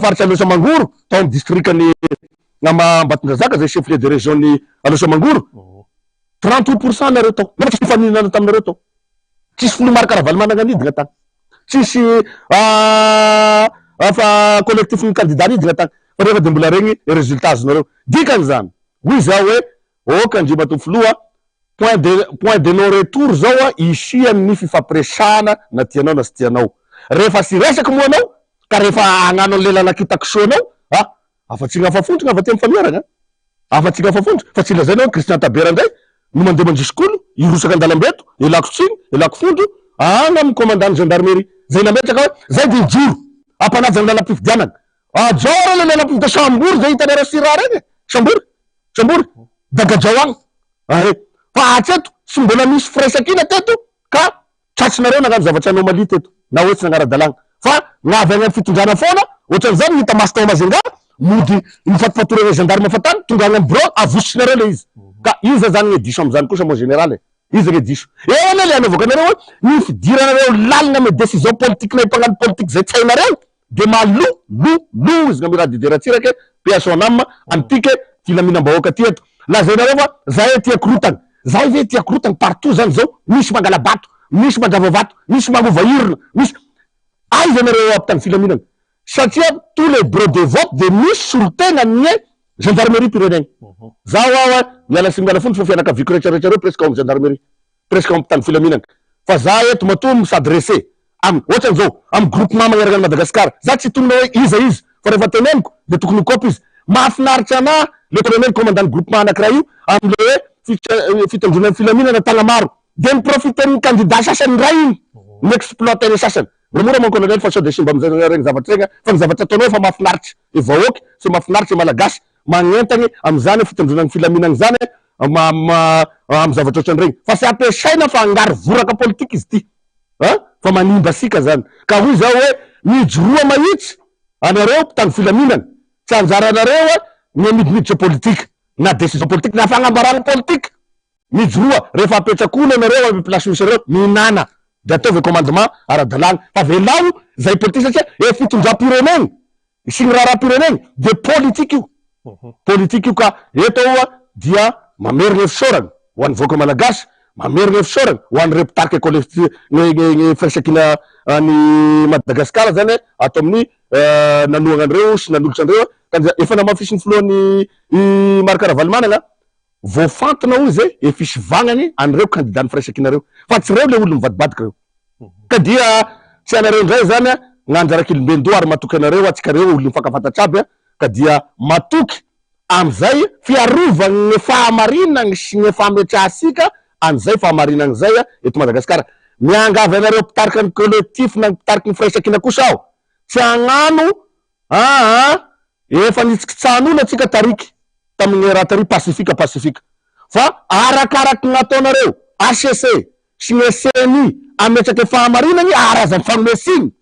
Speaker 2: faritra Alaotra Mangoro, tao amin'ny distrikan'i Ambatondrazaka izay chef lieu de région ny Alaotra Mangoro, 38 pour cent nareo tao, nefa tsisy nifaninana taminareo tao, tsisy filoha Marc Ravalomanana nidina tany, tsisy fa collectif ny candidat nidina tany, fa nefa dia mbola regny résultat azonareo, dikan'izany hoy zaho hoe ok Andriamatoa Filoha, Point de point de non retour zao a isian ny fifampiresahana na tianao na tsy tianao. Rehefa tsy hiresaka moa anao ka rehefa hagnano anle lalakita-kisoa anao a afa-tsy gny afa-fontrona avy aty am fanoheragna a! Afa-tsy gny afa-fontra fa tsy lazaina hoe Christian Tabera ndray no mandeha mandrisy kolo hirosaka andalambe eto, elako tsiny, elako fondro, agny am commandant ny gendarmerie zay nametraka hoe zay de hijoro hampanaja ny lalam-pifidianana. Hajao arô le lalam-pifidianana, sambory zay hitanareo sira regny e! Sambory! Sambory! Dagajao agny! Are! Fa hatreto tsy mbola nisy firaisankina teto ka tratrinareo nagnano zavatra anomalie teto na hoe tsy nagnara-dalàgna fa ny avy agny amin'ny fitondrana foana ohatran'izany ny hita maso tao Majunga mody nifatifatorana gendarme fa tany tonga agny amin'ny birao avositrinareo le izy ka iza zany ny diso amin'izany kosa mon général e? Iza le diso? Eo anie le anaovako anareo hoe ny fidiranareo lalina amin'ny décision politique-nay mpagnano politique zay tsy hainareo De malo lo lo izy Ngami Didier Ratsiraka paix à son âme an'ity ke filaminam-bahoaka ty eto. Lazainareo fa zahay tia korotana. Zahay ve tia korotana partout zany zao misy mangala-bato, misy mandrava vato, misy magnova urne, misy aiza nareo ampitandro filaminana? Satria tous les bureaux de vote de misy solotegna ny gendarmerie pirenena. Zaho aho miala sy miala fonja fa fianakaviako rehetra rehetra reo presque ao amin'ny gendarmerie. Presque ao mpitandro filaminana fa za eto matoa mi s'adresser am ohatrany zao am groupement magnerana an'i Madagascar za tsy hitonona hoe iza izy fa rehefa teneniko de tokony ho kopy izy mahafinaritra anah le colonel commandant ny groupement anakiray io am le hoe fitandroana ny filaminana tagnamaro de mi profiter ny candidat sasany ndray iny mi exploiter ny sasany moramora mon colonel fa sao de simba amizay regny zavatra regny fa ny zavatra ataonao efa mahafinaritra e vahoaka sy mahafinaritra e malagasy magnentagny amizany fitandroana ny filaminana zany amin'ny zavatra ohatran'ireny fa tsy ampiasaina fa angaro voraka politika izy ity a fa manimba sika zany ka hoy zaho hoe mijoroa mahitsy anareo mpitandro filaminana tsy anjaranareo a ny midimiditra politika na décision politique na fagnambarana politika mijoroa rehefa apetrak'olo anareo amin'ny place misy anareo mihinana de ataovy commandement ara-dalàna fa avelao zay politika satria e fitondram-pirenena Sy ny raharaham-pirenena dia politika io. Politika io ka eto aho dia mamerina ny fisaorana ho an'ny vahoaka malagasy, mamerina ny fisaorana ho an'ireo mpitarika collectif ny ny ny firaisankina an'i Madagasikara zany ato amin'ny nanohana an'ireo sy nanolotra an'ireo ka efa namafisin'ny filohan'ny i Marc Ravalomanana Voafantina hoy izay e fisivagnany an'ireo candidat ny firaisankina ireo fa tsy ireo le olona mivadibadika ireo. Ka dia tsy anareo indray izany a, gn'anjara kilombendoha ary matoky anareo atsika reo olona mifankafantatra aby a, ka dia matoky amizay fiarovagny gne fahamarinagny sy gne fametrahasika an'izay fahamarinagny zay a eto Madagasikara. Miangavy anareo mpitarika ny collectif na mpitarika ny firaisankina kosa aho tsy hagnano aa. Efa nitsikitsahan'olo atsika tariky tamin'ny raha tary pacifique pacifique fa arakaraky ny nataonareo HCC sy ny CNI ametraka fahamarinany ary aza mifanome tsiny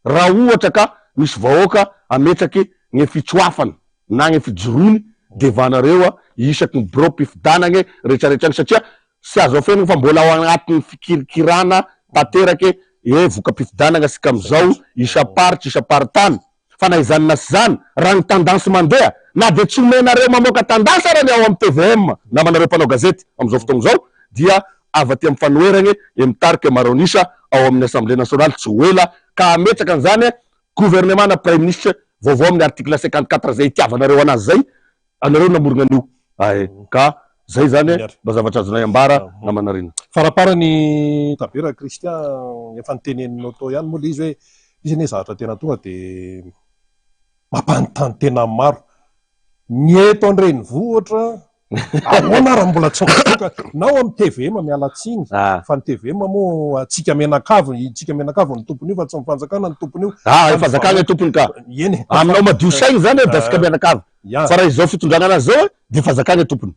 Speaker 2: raha ohatra ka misy vahoaka ametraky ny fitsoafany na ny fijoroany devanareo isaky ny birao pifidanagny retraretra agny satria tsy azo afenina fa mbola ao agnatin'ny fikirikirana tanterake e voka-pifidanagna sika amizao isam-paritra isam-paritany Fa na izany na tsy izany, raha ny tendance mandeha, na dia tsy omenareo mamoaka tendance ara ny ao amin'ny tvm, namanareo mpanao gazety, amin'izao fotoana izao, dia avy aty amin'ny fanoheragna e mitarika maro an'isa ao amin'ny Assemblée nationale tsy ho ela ka hametraka an'izany gouvernement na praiminisitra vaovao amin'ny article 54 izay itiavanareo anazy izay, anareo no namorogna an'io ae ka zay zany mba zavatra azonay ambara namana Rina.
Speaker 1: Faraparany Tabera Christian, efa noteneninao tao ihany moa ilay izy hoe izy anie zavatra tena tonga dia mampanontany tena ny maro. Ny eto an-drenivohitra ahoana ary mbola tsy mivoaka na ao amin'ny tvm miala tsiny fa ny tvm moa antsika mianakavy, itsika mianakavy no tompon'io fa tsy ny fanjakana no tompon'io.
Speaker 2: Ah, ny fanjakana no tompony ka.
Speaker 1: Eny e.
Speaker 2: Aminao madio saina izany dia antsika mianakavy. Fa raha izao fitondrana anazy izao dia fanjakana tompony.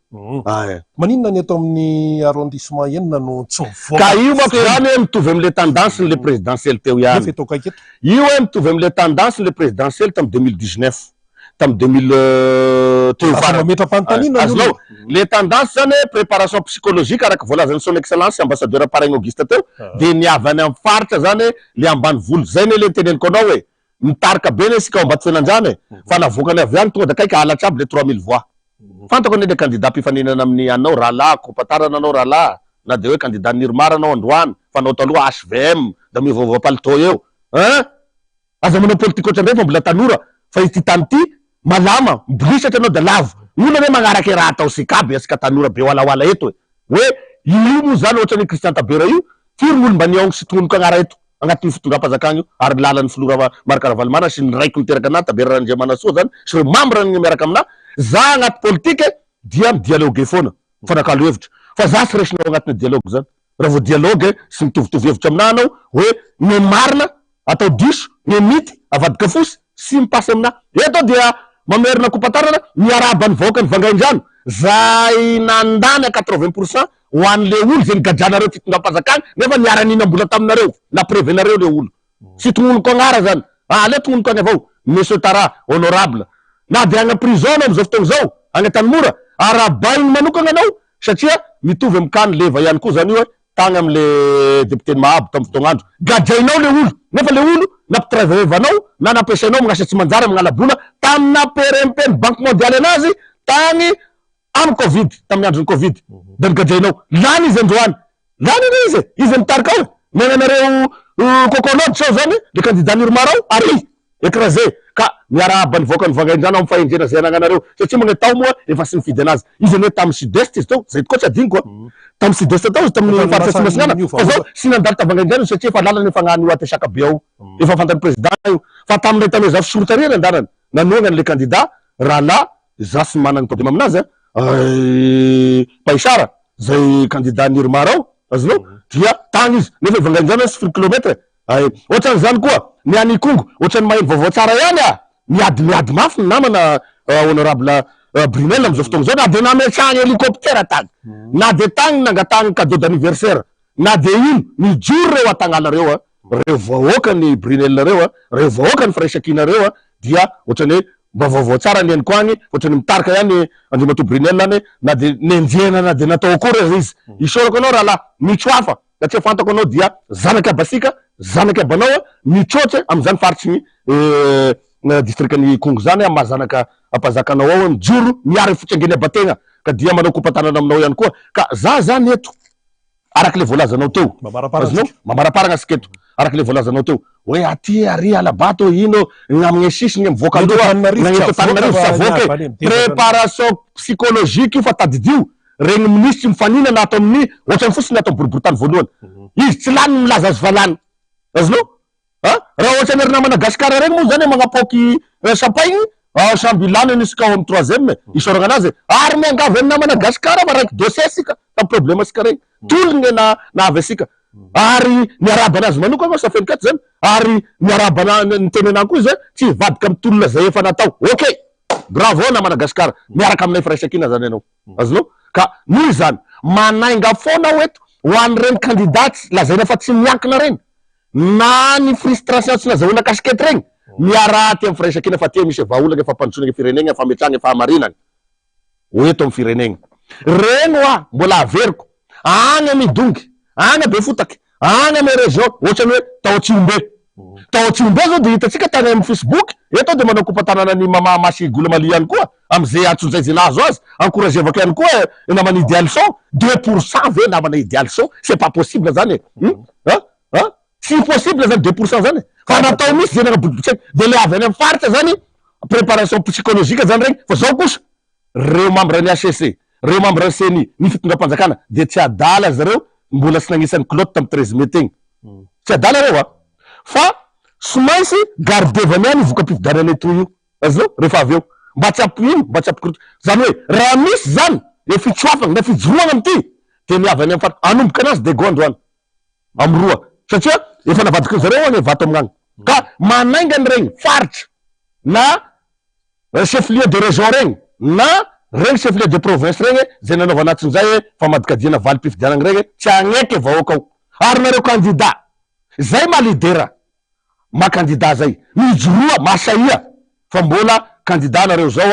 Speaker 1: Ah eh. Maninona ny eto amin'ny arrondissement enina no tsy mivoaka?
Speaker 2: Ka io manko izany hoe mitovy amin'ilay tendance n'ilay présidentielle teo ihany.
Speaker 1: Nefa eto akaiky eto.
Speaker 2: Io hoe mitovy amin'ilay tendance n'ilay présidentielle tamin'ny 2019, tamin'ny 2000 teo
Speaker 1: Lasa
Speaker 2: farany.
Speaker 1: mametra-panontaniana ny
Speaker 2: Azonao?
Speaker 1: olona.
Speaker 2: Le tendance zany hoe préparation psychologique araka voalazan'ny son excellence ambassadeur Paraigny Auguste teo dia ny avy any amin'ny faritra zany le ambanivolo zay ne le niteneniko anao hoe Mitarika be anie isika ao Ambatofenanjana e! Fa navoakany avy any tonga de akaiky halatra aby le 3000 voix. Fantako anie le candidat mpifaninana amin'ny anao rahalahy, kompatarana anao rahalahy, na de hoe candidat n'IRMAR anao androany, fa anao taloha HVM, da miovaova palitao eo. Hein! Aza manao politique ohatran'ireny fa mbola tanora, fa ity tany ity malama, mibolisatra anao da lavo. Olo anie magnaraka e raha atao sika aby asika tanora be walawala eto e! Hoe io io moa zany ohatran'io Christian Tabera io, firy ny olo mba nihaogno sy tononiko agnara eto? agnatin'io fitondram-panjakana io ary lalan'ny filoha Marc Ravalomanana sy ny raiko niteraka anah Tabera Randriamanantsoa zany sy ireo membre ny miaraka aminah, za agnaty politique dia mi-dialoguer foana, mifanakalo hevitra fa za tsy raisinao agnatin'ny dialogue zany, raha vao dialogue sy mitovitovy hevitra aminah anao hoe ny marina atao diso, ny mity avadika fosy, sy mi-passe aminah. Eto aho dia mamerina kopatanana miarahaba ny vahoakan'i Vangaindrano zay nandany à 80 pour cent ho an'le olo zay nigadranareo fitondram-panjakana nefa niara-nihinam-bola taminareo, nampirevenareo le olo. Tsy tognoniko agnara zany. Ah, aleo tognoniko agny avao. Monsieur Tara, honorable. Na dia agny prison anao amizao fotoagna zao, agny Antanimora, arahabaigny manokagna anao satria mitovy am cas-n'i Leva ihany koa zany io eh, tagny amle député-n'i Mahabo tam fotoagn'andro. Gadrainao le olo, nefa le olo nampitraivevanao na nampiasainao amin'asa tsy manjary, amin'ala-bola, tam namperempen'ny Banque mondiale anazy tagny Amin'ny covid, tamin'ny andron'ny covid, dia nogadrainao. Lany izy androany. Lany anie izy e! Izy mitarika ao e! Miaina anareo coco lodge ao zany le candidat nirmar ao ary écrasé. Ka miarahaba ny vahoakan'i Vangaindrano amin'ny fahendrena izay anagnanareo. Satria magne tao moa efa sy nifidy anazy. Izy anie tamin'ny sud est izy teo, zay tokoa tsy adinoko a. Tamin'ny sud est tao izy tamin'ny faritra Atsimo Atsinanana. Fa zao sy nandalo ta Vangaindrano izy satria efa lalana efa agnano io atesaka be ao. Efa fantan'ny président io. Fa tamin'ilay tany Zafisoro tary nandanany. Nanohana an'ilay candidat rahalahy Za tsy managna problème aminazy a, Paisara zay candidat ny IRMAR ao, azonao, dia tagny izy, nefa i Vangaindrano tsy firy kilomètre e, otran'izany koa ny any Ikongo, otran'ny maheno vaovao tsara ihany ah, miady miady mafy ny namana honorable Brunelle amizao fotoagna zao, na de nametrahagna hélicoptère tagny, na de tagny nangatahagna cadeau d'anniversaire, na de ino, mijoro reo Atagnala reo a, reo vahoaka ny Brunelle reo a, reo vahoaka ny firaisankina reo a, dia otrany hoe Mba vaovao tsara ny henoko agny, ohatran'ny mitarika ihany Andriamatoa Brunel any na dia nenjehina na dia natao akory aza izy. Isaorako anao rahalahy, mitroafa satria fantako anao dia zanak'i Abasika, zanak'i Abanao, mitroatra amin'izany faritry ny distrikan'i Ikongo izany amin'ny maha zanaka mpanjaka anao ao, mijoro miaro ny fitrangen'i Abategna ka dia manao kopa-tanana aminao ihany koa. Ka za zany eto. Araka ilay voalazanao teo.
Speaker 1: Mamaraparana
Speaker 2: tsika. Mamaraparana tsika eto. Araka ilay voalazanao teo. Hoe aty ary halabato ino ny amin'ny sisiny mivoaka aloha.
Speaker 1: Ny
Speaker 2: eto Antananarivo tsy avoaka e. Préparation psychologique io fa tadidio. Regny minisitry mifaninana ato amin'ny ohatrany fotsiny ato amin'ny boriborintany voalohany. Izy tsy lany milaza azy fa lany. Azonao? A! Raha ohatra ny ry namana Gasikara reny moa zany magnapaoky champagne, ah samby lany anie isika ao amin'ny troisième e, isaoragna anazy e! Ary miangavy an'ny namana Gasikara fa raiky dossier isika tamin'ny problème asika regny, tologna na nahavy asika. Ary miarahaba anazy manokana aho Safenikaty zany ary miarahaba ana niteny anahy koa izy hoe tsy hivadika amin'ny tolona zay efa natao. Ok! Bravo namana Gasikara, miaraka aminay firaisankina zany ianao. Azonao? Ka noho izany, manainga foana aho eto ho an'ireny kandida tsy lazaina fa tsy miankina ireny, na ny frustration tsy nazahoana casquette ireny, miaraha aty amin'ny firaisankina fa aty misy vahaolana fampandrosoana ny firenena, fametrahana fahamarinana. ho eto amin'ny firenena. Reny hoa mbola averiko, any a Midongy, any a Befotaka, any amy région, ohatrany hoe tao Tsihombe. Tao Tsihombe zao dia hitantsika tany amin'ny Facebook, eto aho dia manao kopa-tanana an'i Mama Masy Goulamaly ihany koa, amin'izay antsonjay izay nahazo azy, encouragevako ihany koa i namana Idealson, 2% ve namana Idealson, c'est pas possible zany e, hum, an, an, tsy possible zany 2% zany e, fa natao mihitsy zay nanabotibotsaina, dia le avy any amin'ny faritra zany, préparation psychologique zany regny, fa zao kosa, reo membre ny HCC, reo membre ny ceni, ny fitondram-panjakana dia tsy adala zareo mbola tsy nagnisan'ny culotte tam 13 mai tegny, tsy adala reo a, fa tsy maintsy gardevany ihany io voka-pifidianana etoy io, azonao, rehefa avy eo, mba tsy hampi-ino, mba tsy hampikorontana, zany hoe raha misy zany le fitsoafagna na fijoroagna amity dia ny avy any am faritra, hanomboka anazy Dego androany. Amin'ny roa satria efa navadiky ny zareo any vato amin'agny ka manainga an'iregny faritra na chef lieu de région regny na regny chef lieu de province regny zay nanaovana antsinjay famadikadiana valim-pifidianagna regny tsy hagneke vahoaka ao ary nareo candidat zay ma leader ma candidat zay mijoroa masahia fa mbola candidat nareo zao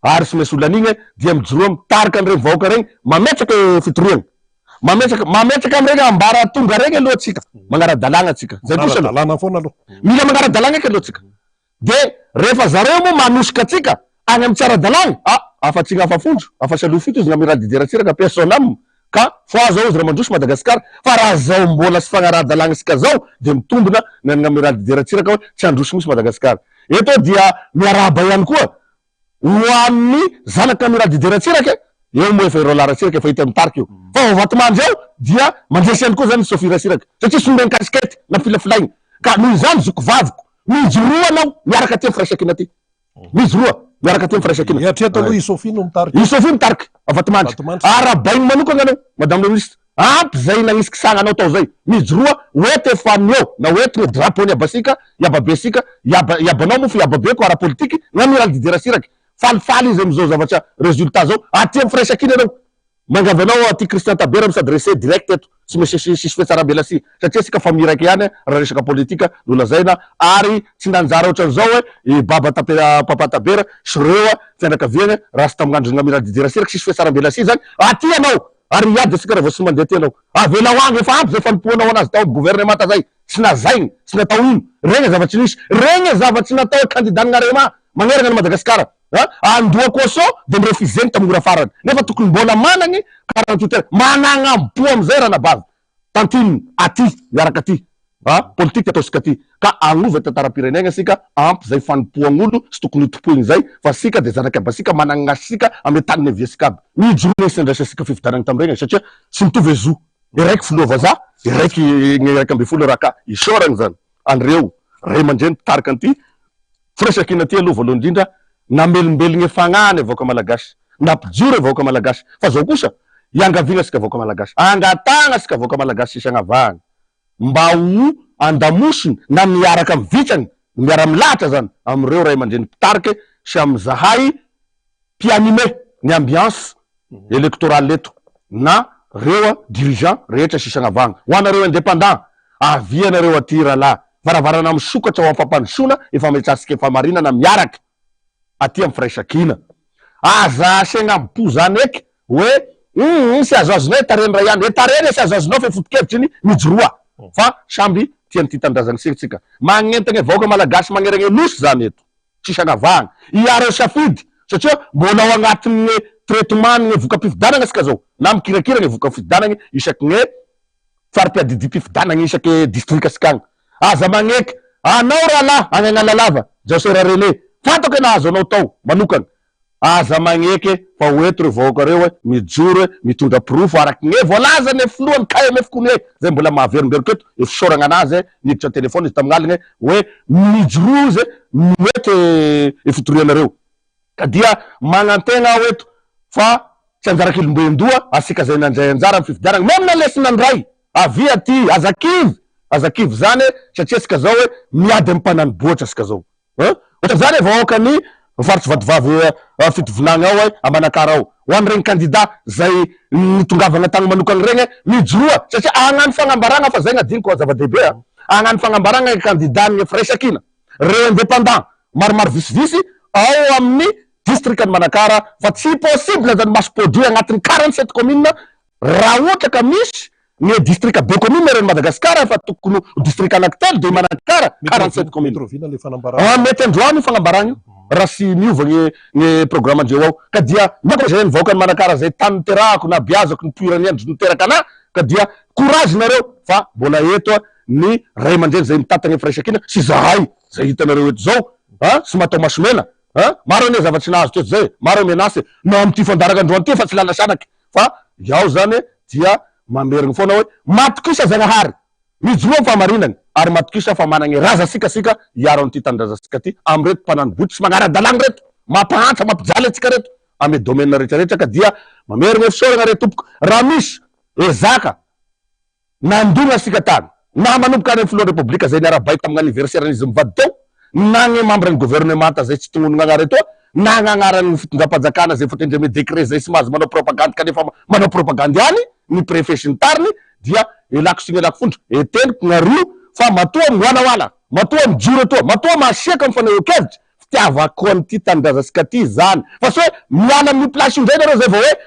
Speaker 2: a ary tsy maintsy ho laniagna dia mijoroa mitarika an'iregny vahoaka regny mametraka fitoriagna mametraka mametraka amin'iregny ambaratonga regny aloha tsika magnara-dalàgna tsika zay kosa aloha
Speaker 1: Manara-dalàna foana aloha.
Speaker 2: Mila magnara-dalàgna eky aloha tsika de rehefa zareo moa manosika atsika any amin'ny tsy ara-dalàgna ah afa-tsigna afa-fonjo afa-salohy fito izy Amiral Didier Ratsiraka paix à son âme Ka foa zao ozy raha mandroso Madagascar fa raha zao mbola tsy fagnaraha-dalàgna isika zao dia mitombina ny an'i Amiral Didier Ratsiraka hoe tsy handroso mihitsy Madagascar. Eto aho dia miarahaba ihany koa ho an'ny zanak'i Amiral Didier Ratsiraka e! Eo moa efa i Roland Ratsiraka efa hita mitarika io. Fa ao Vatomandry ao dia mandresy ihany koa zany i Sophie Ratsiraka satria somary casquette nampilafilaigna. Ka noho izany zoky vaviko, mijoroa anao miaraka aty amin'ny firaisankina aty. Mijoroa miaraka aty amin'ny firaisankina.
Speaker 1: Ny hatreto aloha i Sophie no mitarika.
Speaker 2: I Sophie mitarika a Vatomandry.
Speaker 1: Vatomandry.
Speaker 2: Arahabainy manokana anao Madame la Ministre. Ampy zay nagnisikisagna anao tao zay. Mijoroa ho eto efa ny eo na ho eto ny drapeau ny Abasika, i Ababesika, i Aba, i Abanao moa fa i Ababeko ara-politiky, ny Amiral Didier Ratsiraka. Falifaly izy amin'izao zavatra résultat zao. Aty amin'ny firaisankina ianao. Miangavy anao aty Christian Tabera mi s'adresser direct eto, tsy misy tsisy fihatsarambelasihy satria isika famille raika ihany raha resaka politique no lazaina ary tsy nanjary ohatran'izao hoe i Baba Tape Papa Tabera sy reo fianakaviany raha tsy tamin'ny andron'i Amiral Didier Ratsiraka tsisy fihatsarambelasihy zany aty ianao ary hiady isika raha vao tsy mandeha aty ianao avelao agny efa ampy zay fanompoanao anazy tao amin'ny gouvernemanta zay tsy nazaigny tsy natao ino regny zava-tsy nisy regny zava-tsy natao hoe candidat-n'ny Arema magnerana an'i Madagasikara A andoha caution de mi-refuser-ny tamin'ny ora farany nefa tokony mbola managny 48 heures managnampo amizay ranabavy tantine aty miaraka aty a politique ataosika aty ka agnova tantaram-pirenegna sika ampy zay fanompoagn'olo tsy tokony ho tompoigny zay fa sika de zanak'i abasika managnasy sika ame tany niaviasika aby mijoroa lesy nandraisasika fifidianagna tamiregny satria tsy mitovy e zo e raiky filoha vazaha e raiky ny 11 raha ka isaoragna zany anreo ray aman-dreny mpitarika an'ity Firaisankina aty aloha voalohany indrindra namelombelogne fagnahy ny vahoaka malagasy, nampijoro vahoaka malagasy, fa zao kosa iangaviagna asika vahoaka malagasy, angatahagna asika vahoaka malagasy tsisy agnavahagna mba ho andamosiny na miaraka mivitsagna, miara milahatra zany amireo ray aman-dreny mpitarike sy amizahay mpi-animer ny ambiance électorale eto na reo dirigeant rehetra sisa agnavahagna. Ho anareo indépendant, avia nareo aty rahalahy, varavarana misokatra ho am fampandrosoana efa ametrahasika fahamarinana miaraka aty am firaisankina. Aza asiagna ambo zany eky hoe humm sy azoazonay tarehiny ray ihany, e tarehiny e sy azoazonao fa fotokevitry ny mijoroa fa samby tia ny tia tanindrazagna tsika. Magnentagna vahoaka malagasy magneragna nosy zany eto. tsisy anavahana. Ihareo safidy satria mbola ao agnatin'ny traitement ny voka-pifidianagna isika zao na mikirakira ny voka-pifidianagna isaky ny fari-piadidiam-pifidianagna isaky distrika isika agny. Aza magneky anao rahalahy agny Analalava, Jaosera René, fantako hoe nahazo anao tao manokana. Aza magneke fa ho eto reo vahoaka reo e, mijoro e, mitondra porofo araky gne voalazany e filohan'ny KMF kony e, zay mbola mahaverimberiko eto e fisaoragna anazy e, niditra an-telephone izy tamin'aligny hoe mijoroa izy e, no eto e fitorianareo. Ka dia magnantegna aho eto fa tsy anjara kilomben-doha asika zay nandray anjara amin'ny fifidianagna, même na le tsy nandray. Avia aty, aza kivy, aza kivy zany e, satria sika zao e miady am mpananibohitra sika zao e, ohatran'izany e vahoaka ny faritry Vatovavy Fitovinagny ao e, a Manakara ao, ho an'iregny kandida zay nitongavagna tagny manokagna regny e, mijoroa satria agnano fagnambaragna fa zay gn'adinoko a, zava-dehibe a, agnano fagnambaragna ny kandida ny Firaisankina, reo indépendant maromaro visivisy ao amin'ny distrikan'i Manakara fa tsy possible zany masse produit agnatin'ny 47 communes Raha ohatra ka misy ny hoe distrika be commune eran'i Madagasikara fa tokony ho distrika anankitelo dia i Manakara 47 commune.
Speaker 1: Mety rahoviana ilay fanambarana?
Speaker 2: Ah, mety androany io fagnambarana io raha tsy miova ny ny programme-ndreo ao. Ka dia miakatra izay ny vahoakan'i Manakara izay tany niterahako, nabeazako, nipoiran'ny andro niteraka anah ka dia courage nareo fa mbola eto ny ray aman-dreny izay mitantana ny firaisankina sy izahay izay hitanareo eto izao ah sy matao masomena ah maro anie zava-tsy nahazo teto izay e, maro menace e, na amin'ity fandaharana androany ity efa tsy lala-sanaka. Fa iaho zany dia mamerigny foana hoe matokisa Zagnahary, mijoroa am fahamarinany ary matokisa fa managne razasika sika hiaro an'ity tanindrazasika ty amreto mpanani-bohitra sy magnara-dalàgna reto, mampahantra mampijaly antsika reto ame domaine rehetra rehetra ka dia mamerigny fisaoragna re tompoko raha misy ezaka Nandona isika tany, na manomboka any amin'ny filohan'ny Repoblika izay niara-baiko tamin'ny anniversaire-n'izy mivady teo, na ny mambran'ny governemanta izay tsy tononina agnara etoa, na ny agnaran'ny fitondram-panjakana izay voatendry ame décret izay tsy mahazo manao propagandy kanefa manao propagandy ihany ny préfet sy ny tariny, dia elako sy ny elako fondro, eteniko gnareo fa matoa miwalawala, matoa mijoro etoa, matoa masiaka amin'ny fanehoan-kevitra, fitiavako an'ity tanindrazantsika ty izany, fa tsy hoe miala amin'io place io indray nareo izay vao hoe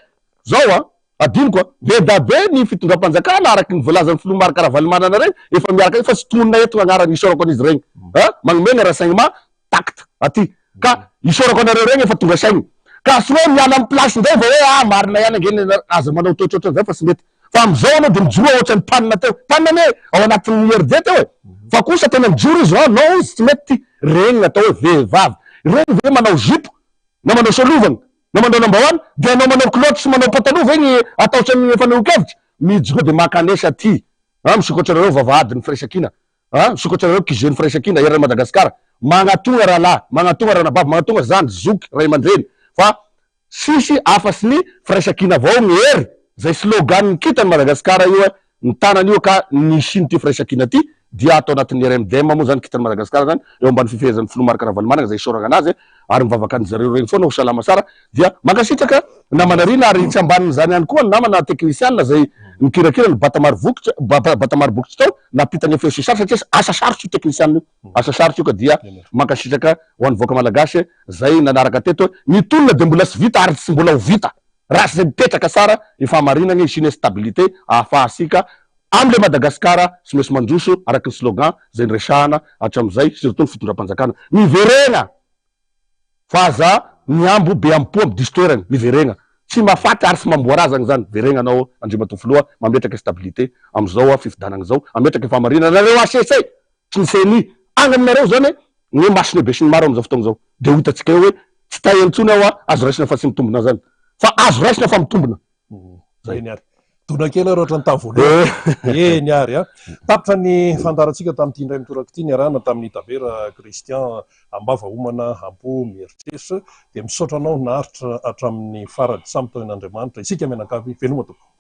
Speaker 2: zao an! Adinoko a! Be da be ny fitondram-panjakana araky ny voalazan'ny filoha Marc Ravalomanana regny efa miaraka efa tsy tononina eto gn'agnarany isaorako an'izy regny a! Magnome ny renseignement tact aty ka isaorako anareo regny efa tonga saigny ka tsy hoe miala amin'ny place ndray vao hoe ah marina ihany ange ny aza manao toetra ohatran'izay fa tsy mety fa amizao anao de mijoroa ohatran'ny mpanina teo mpanina anie ao anatin'ny IRD teo e fa kosa tena mijoro izy ah non izy tsy mety ty regny gn'atao hoe vehivavy regny ve manao jupe na manao solovagna na manao lambahoany dia anao manao kilaoty sy manao pataloha ve ny atao sy ny fanehoan-kevitra? Mijoroa dia mankanesa aty a, misokatra anareo vavahadin'ny firaisankina a, misokatra anareo QG-n'ny firaisankina eran'i Madagasikara, magnatogna rahalahy, magnatogna ranabavy, magnatogna zandry, zoky, ray aman-dreny fa tsisy afa-tsy ny firaisankina avao ny hery, zay slogan-n'ny kintan'i Madagasikara io e, ny tanana io ka nisian'ity firaisankina ity dia ato anatin'ny RMDM moa zany kintan'i Madagasikara zany eo ambany fifehezan'ny filoha Marc Ravalomanana izay isaorana anazy ary mivavaka an-dry zareo ireny foana ho salama tsara dia mankasitraka namana Rina ary tsy ambanin'izany ihany koa ny namana teknisianina izay nikirakira ny bata maro vokitra bata maro bokotra tao nampita ny feo sy sary satria asa sarotra io teknisianina io asa sarotra io ka dia mankasitraka ho an'ny vahoaka malagasy izay nanaraka teto ny tolona dia mbola tsy vita ary tsy mbola ho vita Raha tsy mipetraka tsara ny fahamarinana hisian'ny stabilité ahafahantsika amle Madagascar tsy maintsy mandroso araky ny slogan zay niresahana hatramizay surtout ny fitondram-panjakana. Miveregna fa aza mihambo be ampo am diso toerana, miveregna. Tsy mahafaty ary tsy mamboa razagna zany, veregna anao Andriamatoa Filoha mametraka stabilité amizao fifidanagna zao, ametraka fahamarinana nareo HCC sy ny ceni agny aminareo zany ny hoe mason'ny besinimaro amin'izao fotoana izao dia ho hitantsika eo hoe tsy tahiana intsony aho azo raisina fa tsy mitombina zany fa azo raisina fa mitombina.
Speaker 1: Zay. Eny ary. Dona kely ary ohatran'ny tamin'ny voalohany. Eny ary a. Tapitra ny fandaharantsika tamin'ity indray mitoraka ity niarahana tamin'i Tabera Christian am-bava homana am-po mieritreritra. Dia misaotra anao naharitra hatramin'ny farany. Samy tahin'Andriamanitra isika mianakavy. Veloma tompoko.